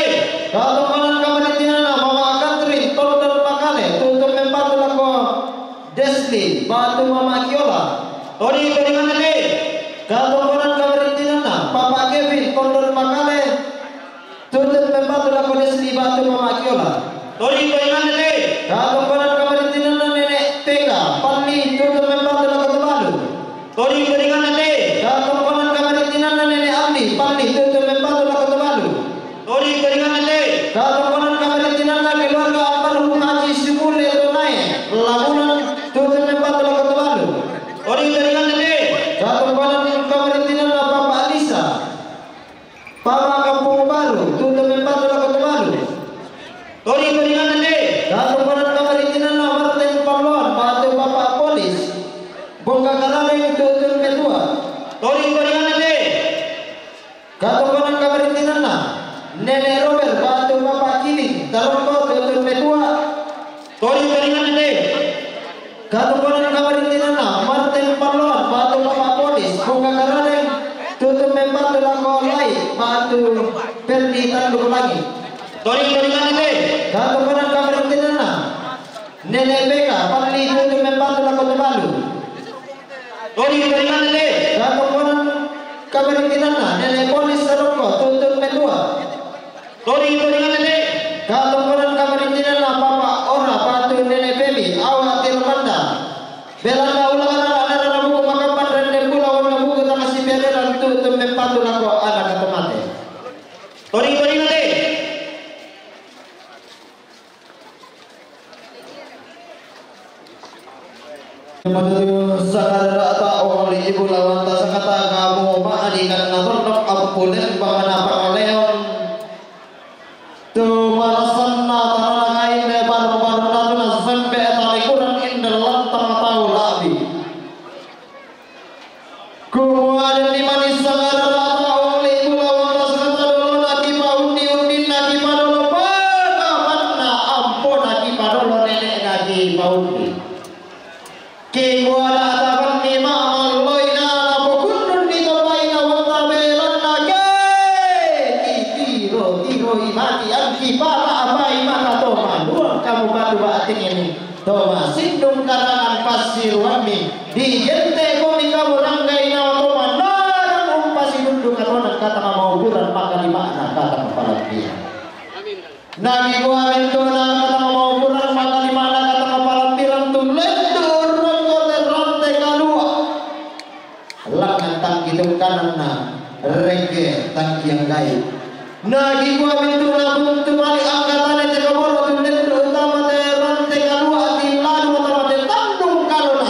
Katongkonan kamarintinanna Mama Katrin Tondon Makale, tu'tun mempatu lako Desli, batu Mama Kiola. Todi todinganna te. Katongkonan kamarintinanna Papa Kevin Tondon Makale, Batu Mama Kiola. Tori taringanna te. Katongkonan kamarintinanna Nene Pega, Palli, tutun mempatu lako Tobalu. Tori taringanna te. Katongkonan kamarintinanna Nene Aldi, Palli, tutun mempatu lako Tobalu. Tori taringanna te. Katongkonan kamarintinanna keluarga almarhum Haji Sumule Tonae, Labunan, tutun mempatu lako Tobalu. Tori taringanna te. Katongkonan kamarintinanna Papa Alisa, Pama Kampung Baru, tutun mempatu lako Tobalu. Tori taringanna te. Katongkonan kamarintinanna Martin Pallon, batu Papa Polis, Bongka Karareng, tutun metua. Tori taringanna te. Katongkonan kamarintinanna Nene Robert, batu Papa Kiling, Tarongko, tutun metua. Tori taringanna te. Katongkonan kamarintinanna Martin Pallon, batu Papa Polis, Bongka Karareng, tutun mempatu lako Lai, batu Perni Tanduk Langit. Tori taringanna te. Katongkonan kamarintinanna Nene Pega, Palli, tutun mempatu lako Tobalu. Tori taringanna te. Katongkonan kamarintinanna Nene Polis Tarongko, tutun metua. Tori taringanna te. Katongkonan kamarintinanna Papa Ora, batu Nene Feby, Awa Tirmanda. Belanna ulang ana, ana rara buku makamban rende bula wana buku tangasi pereran, tutun mempatu lako ana kata mate. Tori taringanna te. Matuju sakarata oli ibu lawan tasakata kamu ma'ani kanna tondok ampulen bangana pangaleon. Tu marasanna tanana kainde baru-baru natuna sempe talikuran inder lantang tau labi. Kumuaden ni manis sangarara taong libu lawang tasakata dolo naki paundi-undin naki padolo pagamanna ampo naki padolo nenek naki paundi. Kikuada ataban ni mama loina napokundun ni topaina watabelan nake. Kitiro-tiro imati angki para apai maka to maluang kamu batu bating ini. To masindung karangan pasiruanmi, di gente komi kamu ranggai nawa to manarang umpasi dundu katonan katanga mauburan maka di makna katanga palampian. Nagi kuamintu na katanga mauburan maka di makna katanga palampiran tu lendu urun kote rante kalua. Langan tangki tungkananna, regge tangki anggai. Nagi kuamintu na buntu mali angkatane te kaboro tu lendu utama te rante kalua ti ladu utama te tandung kalona.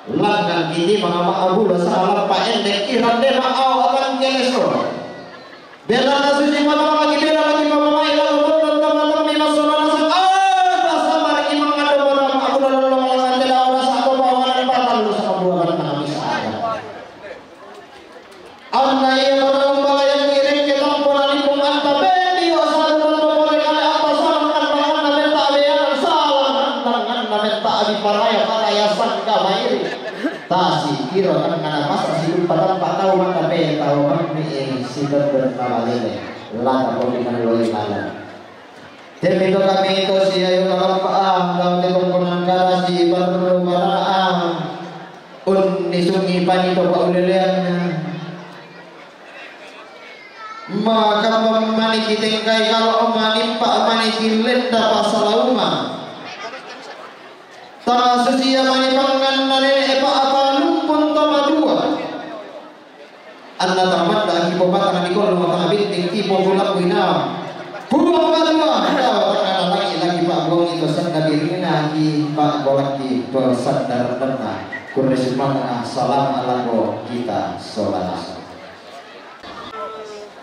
Langan kiti mangama abula salampa endek irande ma awa tangkeleso. Bela na susi mata lagi bela lagi mama mai lalu betul teman-teman di masalah nasib. Ah, sama lagi mangado mata aku lalu lalu lalu lalu lalu satu bawa lalu batal lu sama buah kan tangan bisa. Anna iya manaumba layang iring ke tampo nalipung anta bendi o salu tanto pole kale anta salang anta anna menta abeangan salang anta anna menta abi paraya paraya sangka mairi. Tasi kiro tangana masa si lupa tampa tau mata pe tau mammi e si tondon mamalele lana pomi naloi lana. Temito kami to si ayo kalapa ah tau te tongkonan kara si barru kara ah. Unni sungi pani to pauleleanna. Maka maniki tengkai kalo manimpa maniki lenda pasalauma. Tama susia mani panganna nene pa apa lumpun to madua. Anna tamanda ki popatang di kolong tanga binting ki populak wina. Buang madua, dawa tangana lagi-lagi pa buang itu sanda birina ki pa bolaki to sanda rendenna. Kurre sumanga salam alako kita solanasa.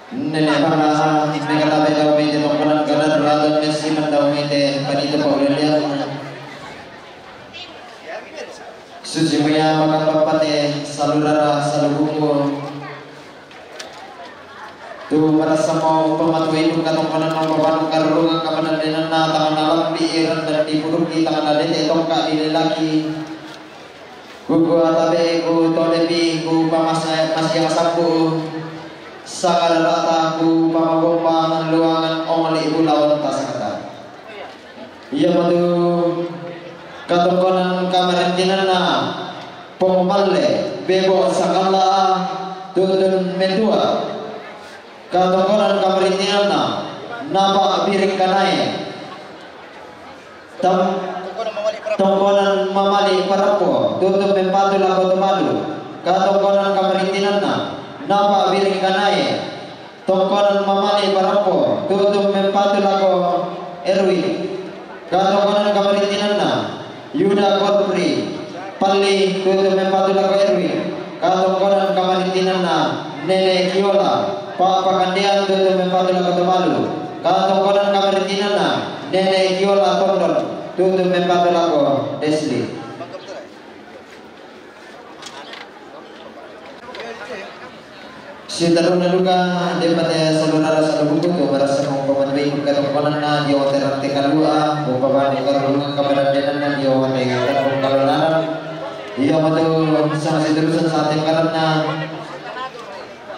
Nene para neka tabe dawa mete tongkonan kadar raton mesi mendawa mete panito paulelean. Suci muya maka papate salurara salubuku. Tu marasa mau pamatu indung katongkonan mau papanu karurungan kapanan denanna tangana lambi iran dan dipuduki tangana dete tongka dilelaki. Kuku atabe ku tolepi ku pamasa masiang sapu. Sakarata ku pamagomba luangan ongoli bulawan tasakata. Iya matu katongkonan kamarintinanna Pong Malle, Bebo Sakala, Tutun Metua. Katongkonan kamarintinanna Napa' Biring Kanae. Tong-, Tongkonan Mamali Parappo, tutu mempatu lako Tobalu. Katongkonan kamarintinanna, Napa' Biring Kanae. Tongkonan Mamali Parappo, tutu mempatu lako Erwin. Katongkonan kamarintinanna, Yuda Godfrey Palli, tutu mempatu lako Erwin. Katongkonan kamarintinanna, Nene Kiola Pa'pakandean, tutu mempatu lako Tobalu. Katongkonan kamarintinanna, Nene Kiola Tondon, tutu mempatu lako Desli. Sitaruna duka, dempate saudara salubuku tu barasa maumpama dua ikut katongkonanna dio wate rante kalua, umpama karunungan kamarandenanna dio wate katongkonanan. Io matu sanga siturusan sate karanna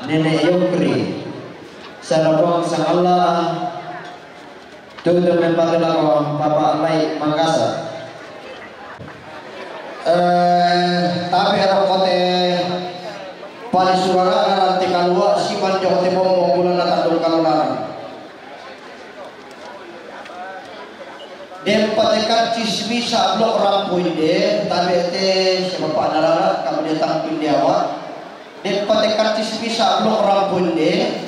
Nene Yopri. Sarapong sangalla. Tutu mempatu lako Papa Lai Mangkasa. Eh, tapi ada kote paling suara nanti kalua siman jote bombong bulan tandung kalunana. Dempate karcis misa blok rampu inde, tapi te siapa Pak Narara, kamu dia tampil di awak. Dempate karcis misa blok rampu inde.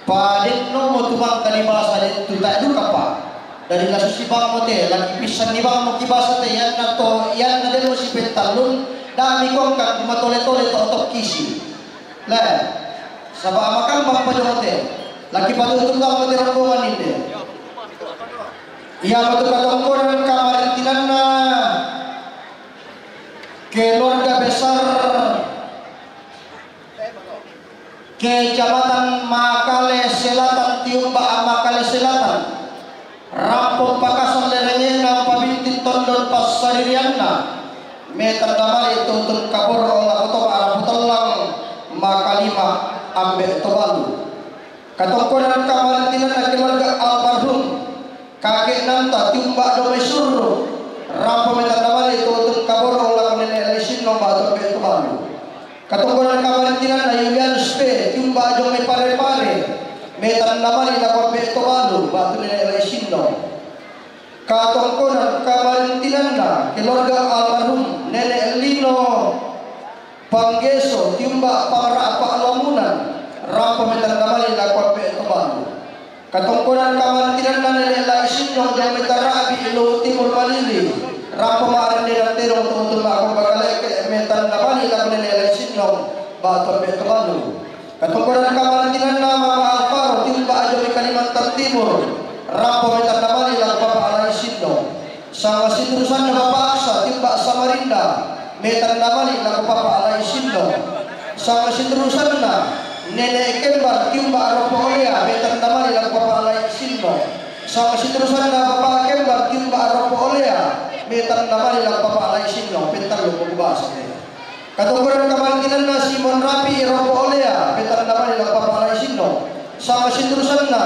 Padenno mo tu bangka di basa den tu tae duka pa. Dari lasu si bang mo te, lagi pisan di bang mo ki basa te, ianna to, ianna den mo si petallun, dami kongkang matole-tole to tokkisi. Le, saba makan bang pajo mo te, lagi patutu bang mo te rombongan inde. Ia mo tu katongkonan kamarintinanna, keluarga besar Kecamatan Makale Selatan, Tiumba Makale Selatan, rampo pakasal lerengena pabintin tondon passadirianna, metan damali tutun kaporo lako to Arabu Tellang, Makalima, Ambe Tobalu. Katongkonan kamarintinanna keluarga almarhum Kakek nanta Tiumba Domai Surru, rampo metan damali tutun kaporo lako Nene Lai Sinno batu Ambe Tobalu. Katongkonan kamarintinanna Yulianus P, Tiumba Jong mai Pare-Pare, metan damali lako Ambe Tobalu, batu Nene Lai Sinno. Katongkonan kamarintinanna keluarga almarhum Nene Lino Panggeso, Tiumba Pangra'pa Lamunan, rampo metan damali lako Ambe Tobalu. Katongkonan kamarintinanna Nene Lai Sinno jong mai Tarabi Luwu Timur Malili, rampo ma'rendenan tedong to untun ma'kopa kaleke, metan damali lako Nene Lai Sinno batu Ambe Tobalu. Katongkonan kamarintinanna Mama Alvaro, Tiumba Ajo mai Kalimantan Timur, rampo metan damali lako Papa Lai Sinno. Sanga siturusanna Papa Aksa, Tiumba Samarinda, metan damali lako Papa Lai Sinno. Sanga siturusanna Nene Kembar, Tiumba Aropo Olea, metan damali lako Papa Lai Sinno. Sanga siturusanna Papa Kembar, Tiumba Aropo Olea, metan damali lako Papa Lai Sinno. Pentallu ko kubasa. Katongkonan kamarintinanna Simon Rapi, Ropo Olea, metan damali lako Papa Lai Sinno. Sanga siturusanna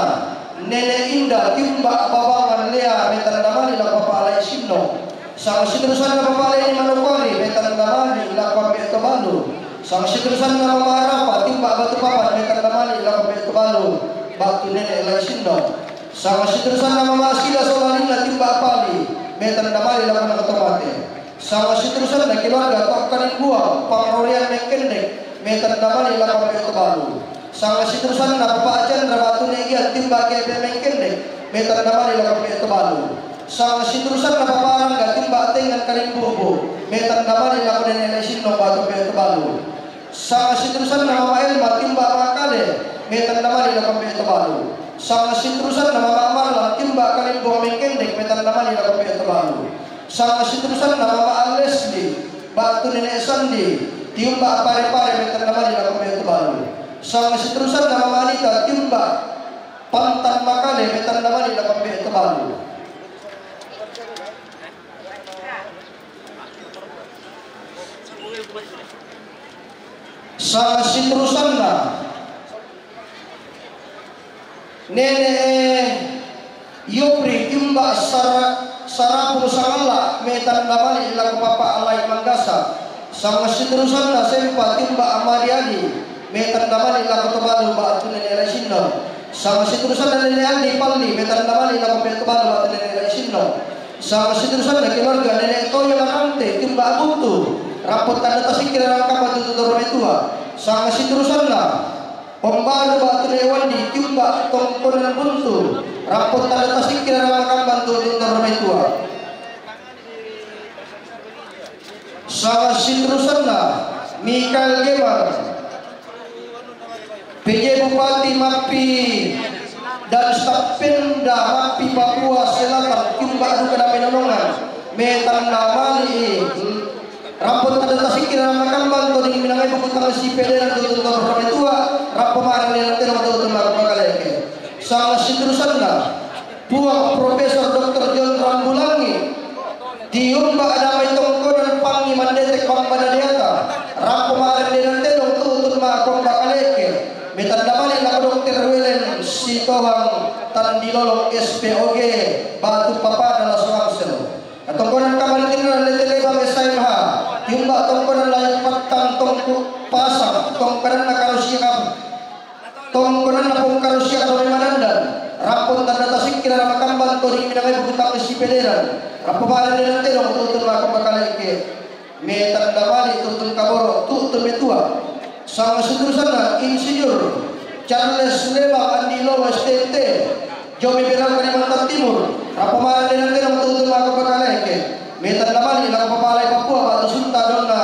Nene Inda, Tiumba Babangan Lea, metan damali lako Papa Lai Sinno. Sanga siturusanna Papa Leni Manokwari, metan damali lako Ambe Tobalu. Sanga siturusanna Mama Arapa, Tiumba Batu Papan, metan damali lako Ambe Tobalu, batu Nene Lai Sinno. Sanga siturusanna Mama Sila Solaninna, Tiumba Pali, metan damali lako Nakatomate. Sanga siturusanna keluarga Tokkaning Buang, Pangrorian Mengkendek, metan damali lako Ambe Tobalu. Sanga siturusanna Papa Chandra batu Negian, Tiumba Kepe Mengkendek, metan damali lako Ambe Tobalu. Sanga siturusanna Papa Rangga, Tiumba Tengan Kalimbumbu, metan damali lako Nene Lai Sinno batu Ambe Tobalu. Sanga siturusanna Mama Elma, Tiumba Makale, metan damali lako Ambe Tobalu. Sanga siturusanna Mama Marla, Tiumba Kalimbong Mengkendek, metan damali lako Ambe Tobalu. Sanga siturusanna Mama Lesli, batu Nene Sandi, Tiumba Pare-Pare, metan damali lako Ambe Tobalu. Sanga siturusanna Mama Anita, Tiumba Pantan Makale, metan damali lako Ambe Tobalu. Sanga siturusanna Nene Yopri, Tiumba Sara-, Sarapung Sangalla, metan damali lako Papa Alai Manggasa. Sanga siturusanna Sempa, Tiumba Amariani, metan damali lako Tobalu, batu Nene Lai Sinno. Sanga siturusanna Nene Andi Palli, metandamani lako pembantu balu batu Nene Lai Sinno. Sanga siturusanna keluarga Nene Toyo Larante, tiumba Abuntu, rampo tanda tasikira ramakamban tu totoro matua. Sanga siturusanna pembantu batu Nene Wandi, tiumba tongkonan Buntu, rampo tanda tasikira ramakamban tu totoro matua. Sanga siturusanna Mikael Gemar, P J Bupati Mappi dan staf Pemda Mappi Papua Selatan, tiumba duka dame nonongan, metandamani, rampo tanda tasikira ramakamban tu ding minangai buku tanggal si peleran tu totoro matua, rampo marang Nene Tedong tu totoro matua. Sanga siturusanna Puang Profesor Doktor John Rambulangi, tiumba damai tongkonan Pangi Mandete Pambana Diata, rampo marang Nene Tedong tu totoro matua. Metandamani lako Dokter Welen Sitohang Tandilolo S P O G, batu papana Laso Angsel. Katongkonan kamarintinanna Nene Telebang S M H, tiumba tongkonan Lai Pattang Tongku Pasang, tongkonanna Karusiakab, tongkonanna Pong Karusiakab Dome Manandan, rampo tanda tasikira ramakamban tu ding minangai buku tanggal si peleran, rampo marang Nene Tedong tu totoro matua. Metandamani tu totoro kaboro, tu totoro matua. Sanga siturusanna Insinyur Charles Lebang Andi Lowo S T T, Jomi Berau Kalimantan Timur, rampo marang Nene Tedong tu totoro matua. Metandamani lako Papalai Papua, batu Sunta Donna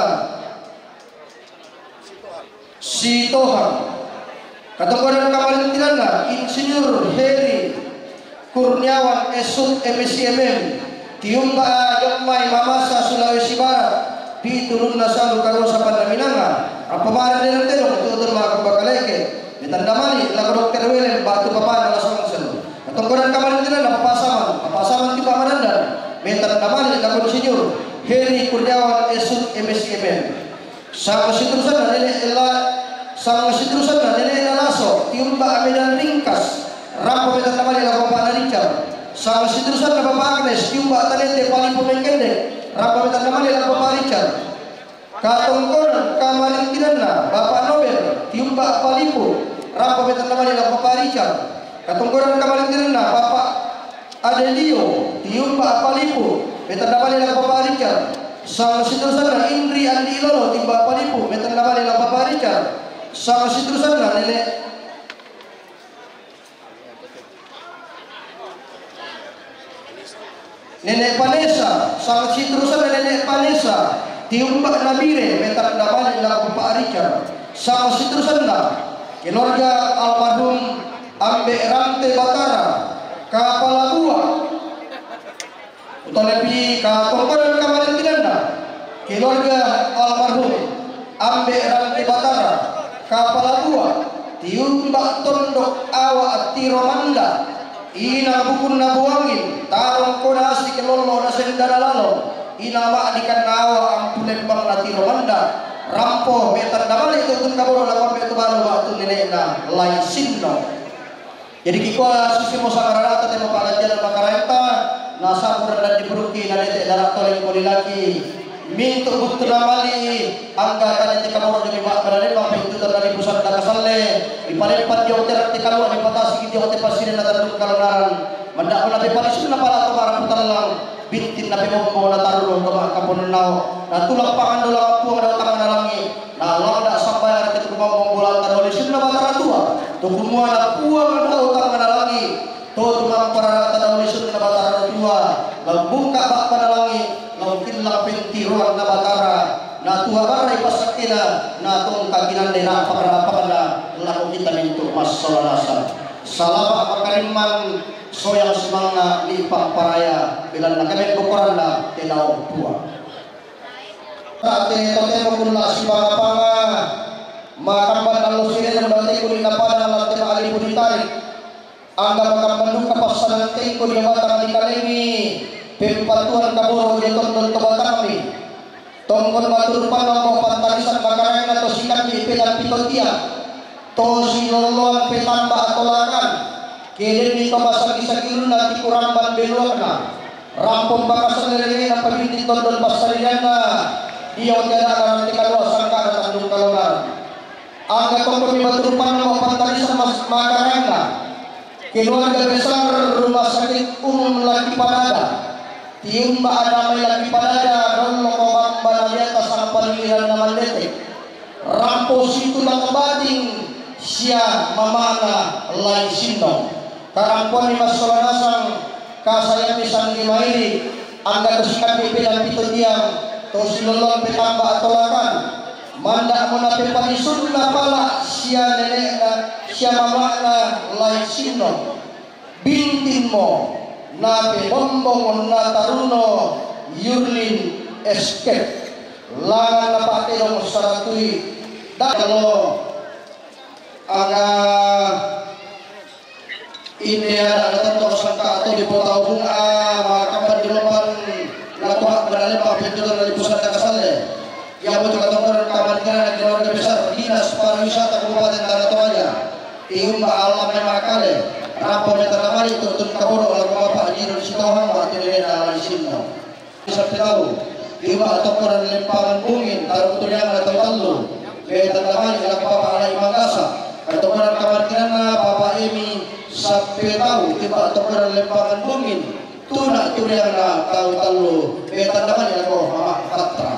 Sitohang. Katongkonan kamarintinanna Insinyur Heri Kurniawan S Hut M Si M M, tiumba Jommai Mamasa Sulawesi Barat, pitu Runnasalu Karosa Pandaminanga, rampo marang Nene Tedong tu totoro matua. Metandamani lako Dokter Welen, batu papana Laso Angsel. Katongkonan kamarintinanna Papa Saman, Papa Saman tiumba Manandan, metandamani lako Insinyur Heri Kurniawan S Hut M Si M M. Sanga siturusanna Nene Ella, sanga siturusanna Nene Ella Laso, tiumba Medan Ringkas, rampo metandamani lako Papana Richard. Sanga siturusanna Papa Agnes, tiumba Tanete Palipu Menggendek, rampo metandamani lako Papa Richard. Katongkonan kamarintinanna Papa Nobel, tiumba Palipu, rampo metandamani lako Papa Richard. Katongkonan kamarintinanna Papa Adelio, tiumba Palipu, metandamani lako Papa Richard. Sanga siturusanna Indri Andi Ilolo, tiumba Palipu, metandamani lako Papa Richard. Sanga siturusanna Nene, Nene Vanessa, sanga siturusanna Nene Vanessa, tiumba Nabire, metandamani lako Papa Richard. Sanga siturusanna keluarga almarhum Ambe Rante Batara, Kapala Buah. Utawi pi katongkonan kamarintinanna keluarga almarhum Ambe Rante Batara, Kapala Buah, tiumba Tondok Awa Tiro Manda, ina bukunna Buangin, tarong konasi kelollo na sendana lalo, ina ma'dikan awa ampu lembang na Tiro Manda, rampo metandamani tu totoro kaboro lako Ambe Tubalu batu Nenena Lai Sinno. Jadi kikua susi mo sangararata te maparaja na makaraenta, na saburan dan dipuruki na nete dara toleng mo dilaki. Mintu buttu na mali, angga tadi te kamoro jadi bak berade bak pintu tanda di pusat daka salle. Di palempan di hotel te kalua di patasi di hotel pasir na tanduk kalonaran. Manda ko na pe palisun na pala to bara putallang. Bintin na pe mombo na taru to bak kaponen nao. Na tulang pangan dolang puang dau tangan na langi. Na landa sambayang te kumambong bola tanda oli sunna Batara Tua. To kumua na puang dau tangan na langi. To tumampararata daun isunna Batara Tua, lao buka ba'bana langi, lao killang pentiroanna Batara, na tua barra ipasakkena, na tongka kinande rapang-rapangna, lako kita mintu massalanasa. Salama makarimman, soyang sumanga, lipang paraya, belanna kami bokoranna, tenau Tua. Rate totemo kulla sipanga-panga, makamban allo sirena, date kulina padang, latte ma'alipu ditarik. Angga makamban duka passanan tengko di batang di kalemi, pempatuan kaboro di tondon to batangmi. Tongkon maturupan mambo pantarisan makaraenna to sikambi pedang pito tiang, to silolloan petamba atolakan, kedenni to masagi-sagi ulunna tikuramban beluakna. Rampon bakasan lelengena pabintin tondon passalianna, diong tiadana ranti kalua sangkana tandung kalonaran. Angga tongkon mi batu rupanna mapantarisan mas-, makaraenna. Keluarga besar Rumah Sakit Umum Laki Padada, tiumba' ana mai Laki Padada, dollo ko bamba na di atas, apa liliranna mandete. Rampo situ Lako Bating sia mama'na Lai Sinnong. Karampoanni massola nasang, kasayammi sangge mairi, angga to sikaddi pela pitu tiang, to silolloang petamba atolakan. Manda'mo napepalisunna pala sia nene'na sia mama'na Lai Sinnong. Bintinmo napemombong na taruno Yurlin Esket. Langan napa'tedong saratui dalo. Aga inde ada, ada tentu sangka atau di Kota Ubung, ah, maka di Lopan, lakukan beralih pakai itu dari pusat Kasale. Yang untuk ketemuan kemarin keluarga besar Dinas Pariwisata Kabupaten Tanah Toraja. Tiumba' alla mai Makale, rampo mai tana mali tu'tun kaboro' lako Bapa' Jiro Sitohang, batu nene'na Lai Sinnong. Sappe tau, tiumba' tokko ri Lempangan Bungin, tarung turianna tau tallu, e tana mali lako Bapa' Alai Manggasa, katokkonan kamartinanna Bapa' Emi. Sappe tau, tiumba' tokko ri Lempangan Bungin, tuna turianna tau tallu, e tana mali lako Mama' Patra.